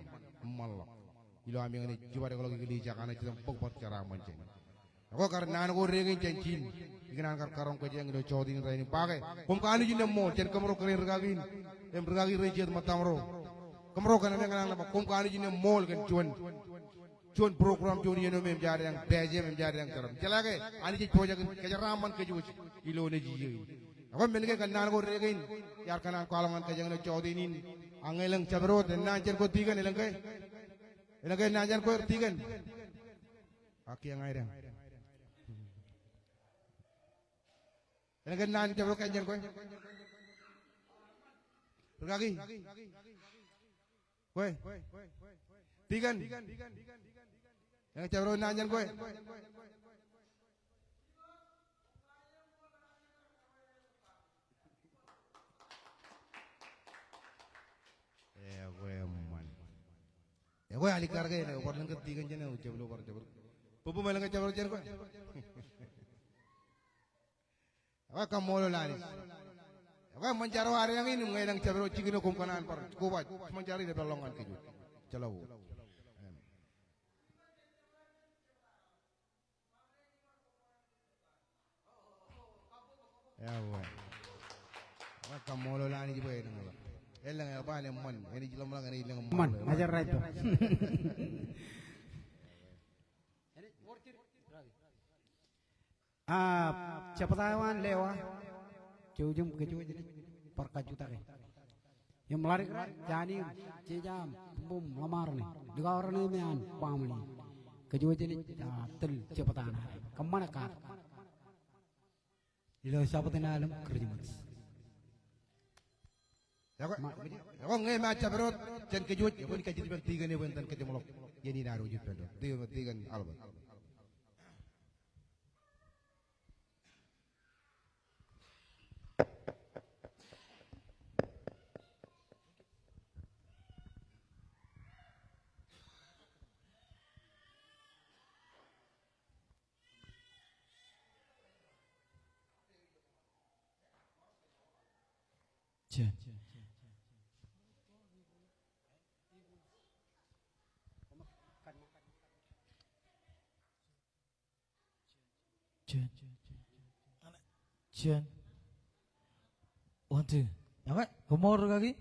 eṃṃanḷọk. Ilo ami ñan ej jibadekḷọk eklejia kaṇe, jet im bōk bar jeraaṃṃan jān. Ekwe kar naan ko dein jān ijin, ikōṇaan kar karoñ kōjeañ ilo jota in rainin ba ke, koṃ kanooj in eṃṃool, jen kōmro kōrā in rikaki in, im rikaki rein jet ṃōttam ro. Kōmro kōn eṃṃan, kōn eṃṃan, koṃ kanooj in eṃṃool kōn juon, juon program, juon iien eo me eṃōj adeañ pāj im eṃōj adeañ jeram. Jeḷā ke Anij ej pojak in kōjeraaṃṃan kōj wōj ilo nejin iiō in. Ekwe men kein kōn naan ko dein, iar kōṇaan kwaḷọk ñan kōjeañ ilo jota in. Ak ñe elōñ jabdewōt, enaaj jān kwe tikōn, elōñ ke? Elōñ ke enaaj jān kwe tikōn? Ak kiiō ña ida. Elōñ ke enaaj jān kwe, jān kwe? Rikaki. Kwe. Tikōn. Elōñ jabdewōt enaaj jān kwe? Ekwe eṃṃan. Ekwe alikkar ke, bar lōñ ke tikōn jān e, jab lo bar jabdewōt. Bōbō, elōñ ke jabdewōt jān kwe? Ekwe kaṃṃoolol Anij. Ekwe eṃṃan jar eo adeañ in, ñe elōñ jabdewōt jikin eo koṃ kōṇaan bar kobaaj, eṃṃan jar in, epeḷḷọk ñan kōj. Jeḷā wōt. Amen. Yauwa. Ekwe kaṃṃoolol Anij bwe elōñ ḷọk. Elōñ, eban eṃṃan, enaaj ḷōmṇak, enaaj lōñ eṃṃan. Eṃṃan, ña ij jar eo. A, jebta eo an Lewa, jouj im kōj wōj naaj bar kajjitōk e. Im ḷadik ro, Jani im Jeja im Bōm im Ḷōṃaro ṇe, likao raṇe me an baaṃle in. Kōj wōj naaj, a, tōl jebta ṇe. Kōṃṃane katak. Ilo Jabōt in al im Kūrijṃōt. Ekwe, ekwe ñe emaat jabdewōt jān kōj wōj, ekwe en kajjitōk ippān tikōn eo bwe en itōn kōjeṃḷọk iien in ad wōj ippān doon. Tikōn, tikōn Albert. Juon. Juon. Juon. One, two. Ekwe, koṃṃool rikaki.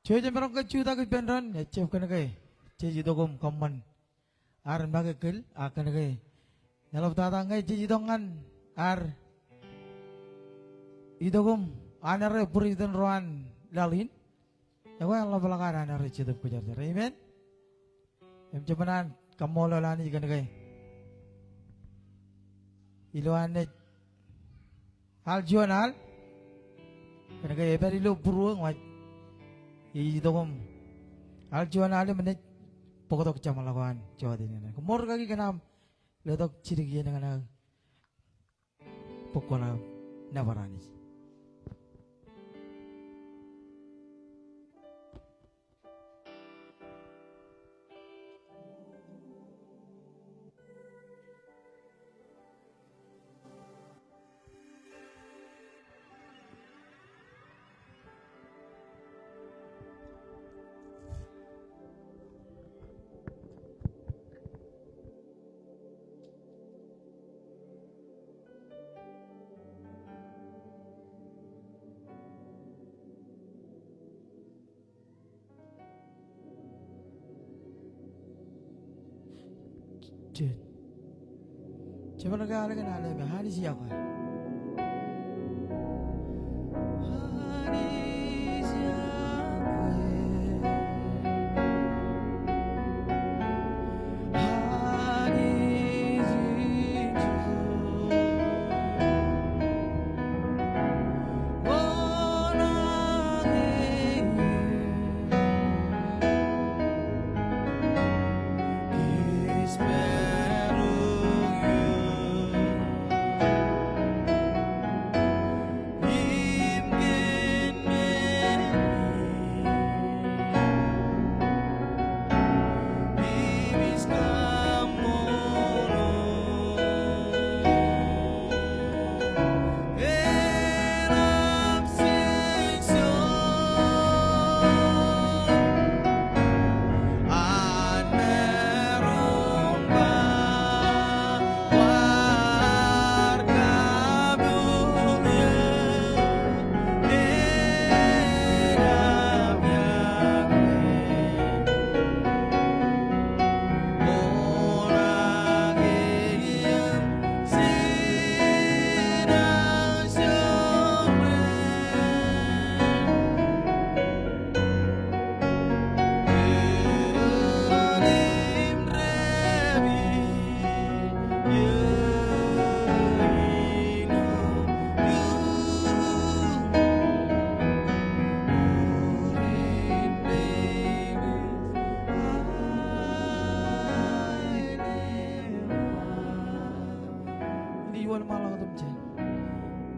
Jej maroñ ke jutak ippān doon, ejjab kōnke jej itok im kōṃṃan ad make kōl, ak kōnke eḷaptata ñe jej itok ñan ad itok im an erreo būreiten ro an laḷ in, ekwe eḷapḷọk an erreo Jetōb Kwōjarjar. Amen. Im jeban an kaṃṃoolol Anij kōnke ilo an naaj al juon al, kōnke ej pād ilo būruō, ñe ej itok im al juon al im naaj bōktok jeṃḷọk eo an jota in. Koṃṃool rikaki kōn aṃ letok jidik iien ñan aō bōk kwaḷ aō nōbar Anij. Juon. Jeban ke al kōn al eo me Anij Iakwe.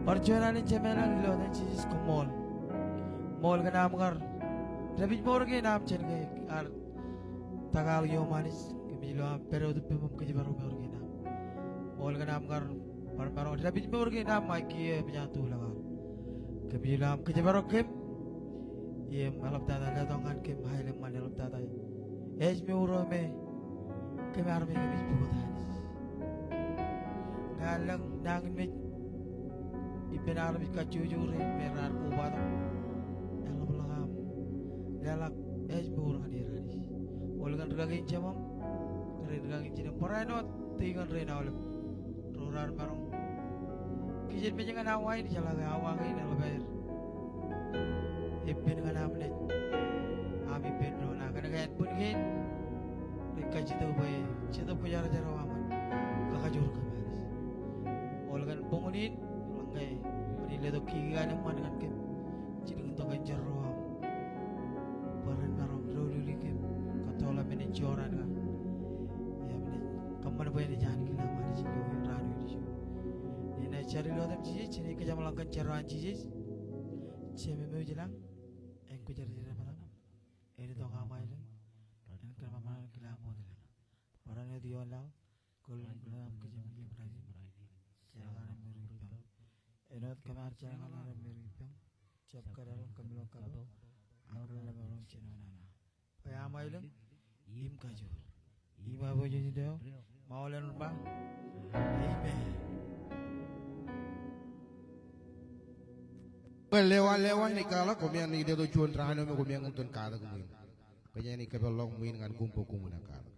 Bar juon alen jemān ilo etan Jisōs, koṃṃool. Koṃṃool kōn aṃ kar dāpij mour kein aṃ jān ke ear tōkālik iuṃwin Anij, kōmij lo aṃ pād wōt ippem im kōjparok mour kein aṃ. Koṃṃool kōn aṃ kar bar maroñ dāpij mour kein aṃ ṃae kiiō eṃōj an tuḷọk aṃ. Kōmij lo aṃ kōjparok kōm im eḷaptata letok ñan kōm aelōñ ṃan eḷaptata ej mour eo me kōm armej kōmij pukot Anij. Ñe ear lōñ nañinmej ippān armej kajjojo rein me raar kobatok, eḷapḷọk aṃ leḷọk ej mour ñan er Anij. Koṃṃool kōn rikaki in jemām, kōn rikaki in jinōm, barāinwōt tikōn rein aolep ro raar maroñ kijenmej ñan awa in, jeḷā ke awa kein eḷap aer ippān ñan aṃ naaj, aṃ ippān doon, ak kōnke ānbwin kein rej kajjitōk bwe Jetōb Kwōjarjar eo aṃ en kakajoor kōm Anij. Koṃṃool kōn boñōn in, ñe kwōnaaj letok kiki aelōñ ṃan ñan kōm, jilkintok enjeḷ ro aṃ bwe ren maroñ doululi kōm, kōttoḷọk men in jorrāān kaṇ. Im naaj kōṃṃan bwe enaaj ankilaan Anij ilo raan eo ilju. Inaaj jar ilo etaṃ Jisōs, jenaaj kōjeṃḷọk kōn jar eo an Jisōs. Jemem eo ej ilañ, en kwōjarjar bwe en itok aṃ aelōñ, en kōṃṃan bwe en kile aṃ wōt ilañ. Barāinwōt ioon laḷ, kōl im kōl aṃ Kōjeṃ Kraist, jeḷā kaṇe mour eo ippaṃ. Āinwōt kōm ar jeḷā ñan aṃ ippaṃ, jab kōdar kōm ilo kabbokbok, aṃ ri lōñ eo ḷọk jān nana. Bwe aṃ aelōñ im kajoor. Im aiboojoj eo, ṃool in bar ba, amen. Bwe lewalewal in ej kwaḷọk, koṃeañ naaj itok juon raan eo me koṃeañ itōn katak ṃwiin. Bwe enaaj kōpeḷḷọk ṃwiin ñan koṃ bwe koṃwin katak.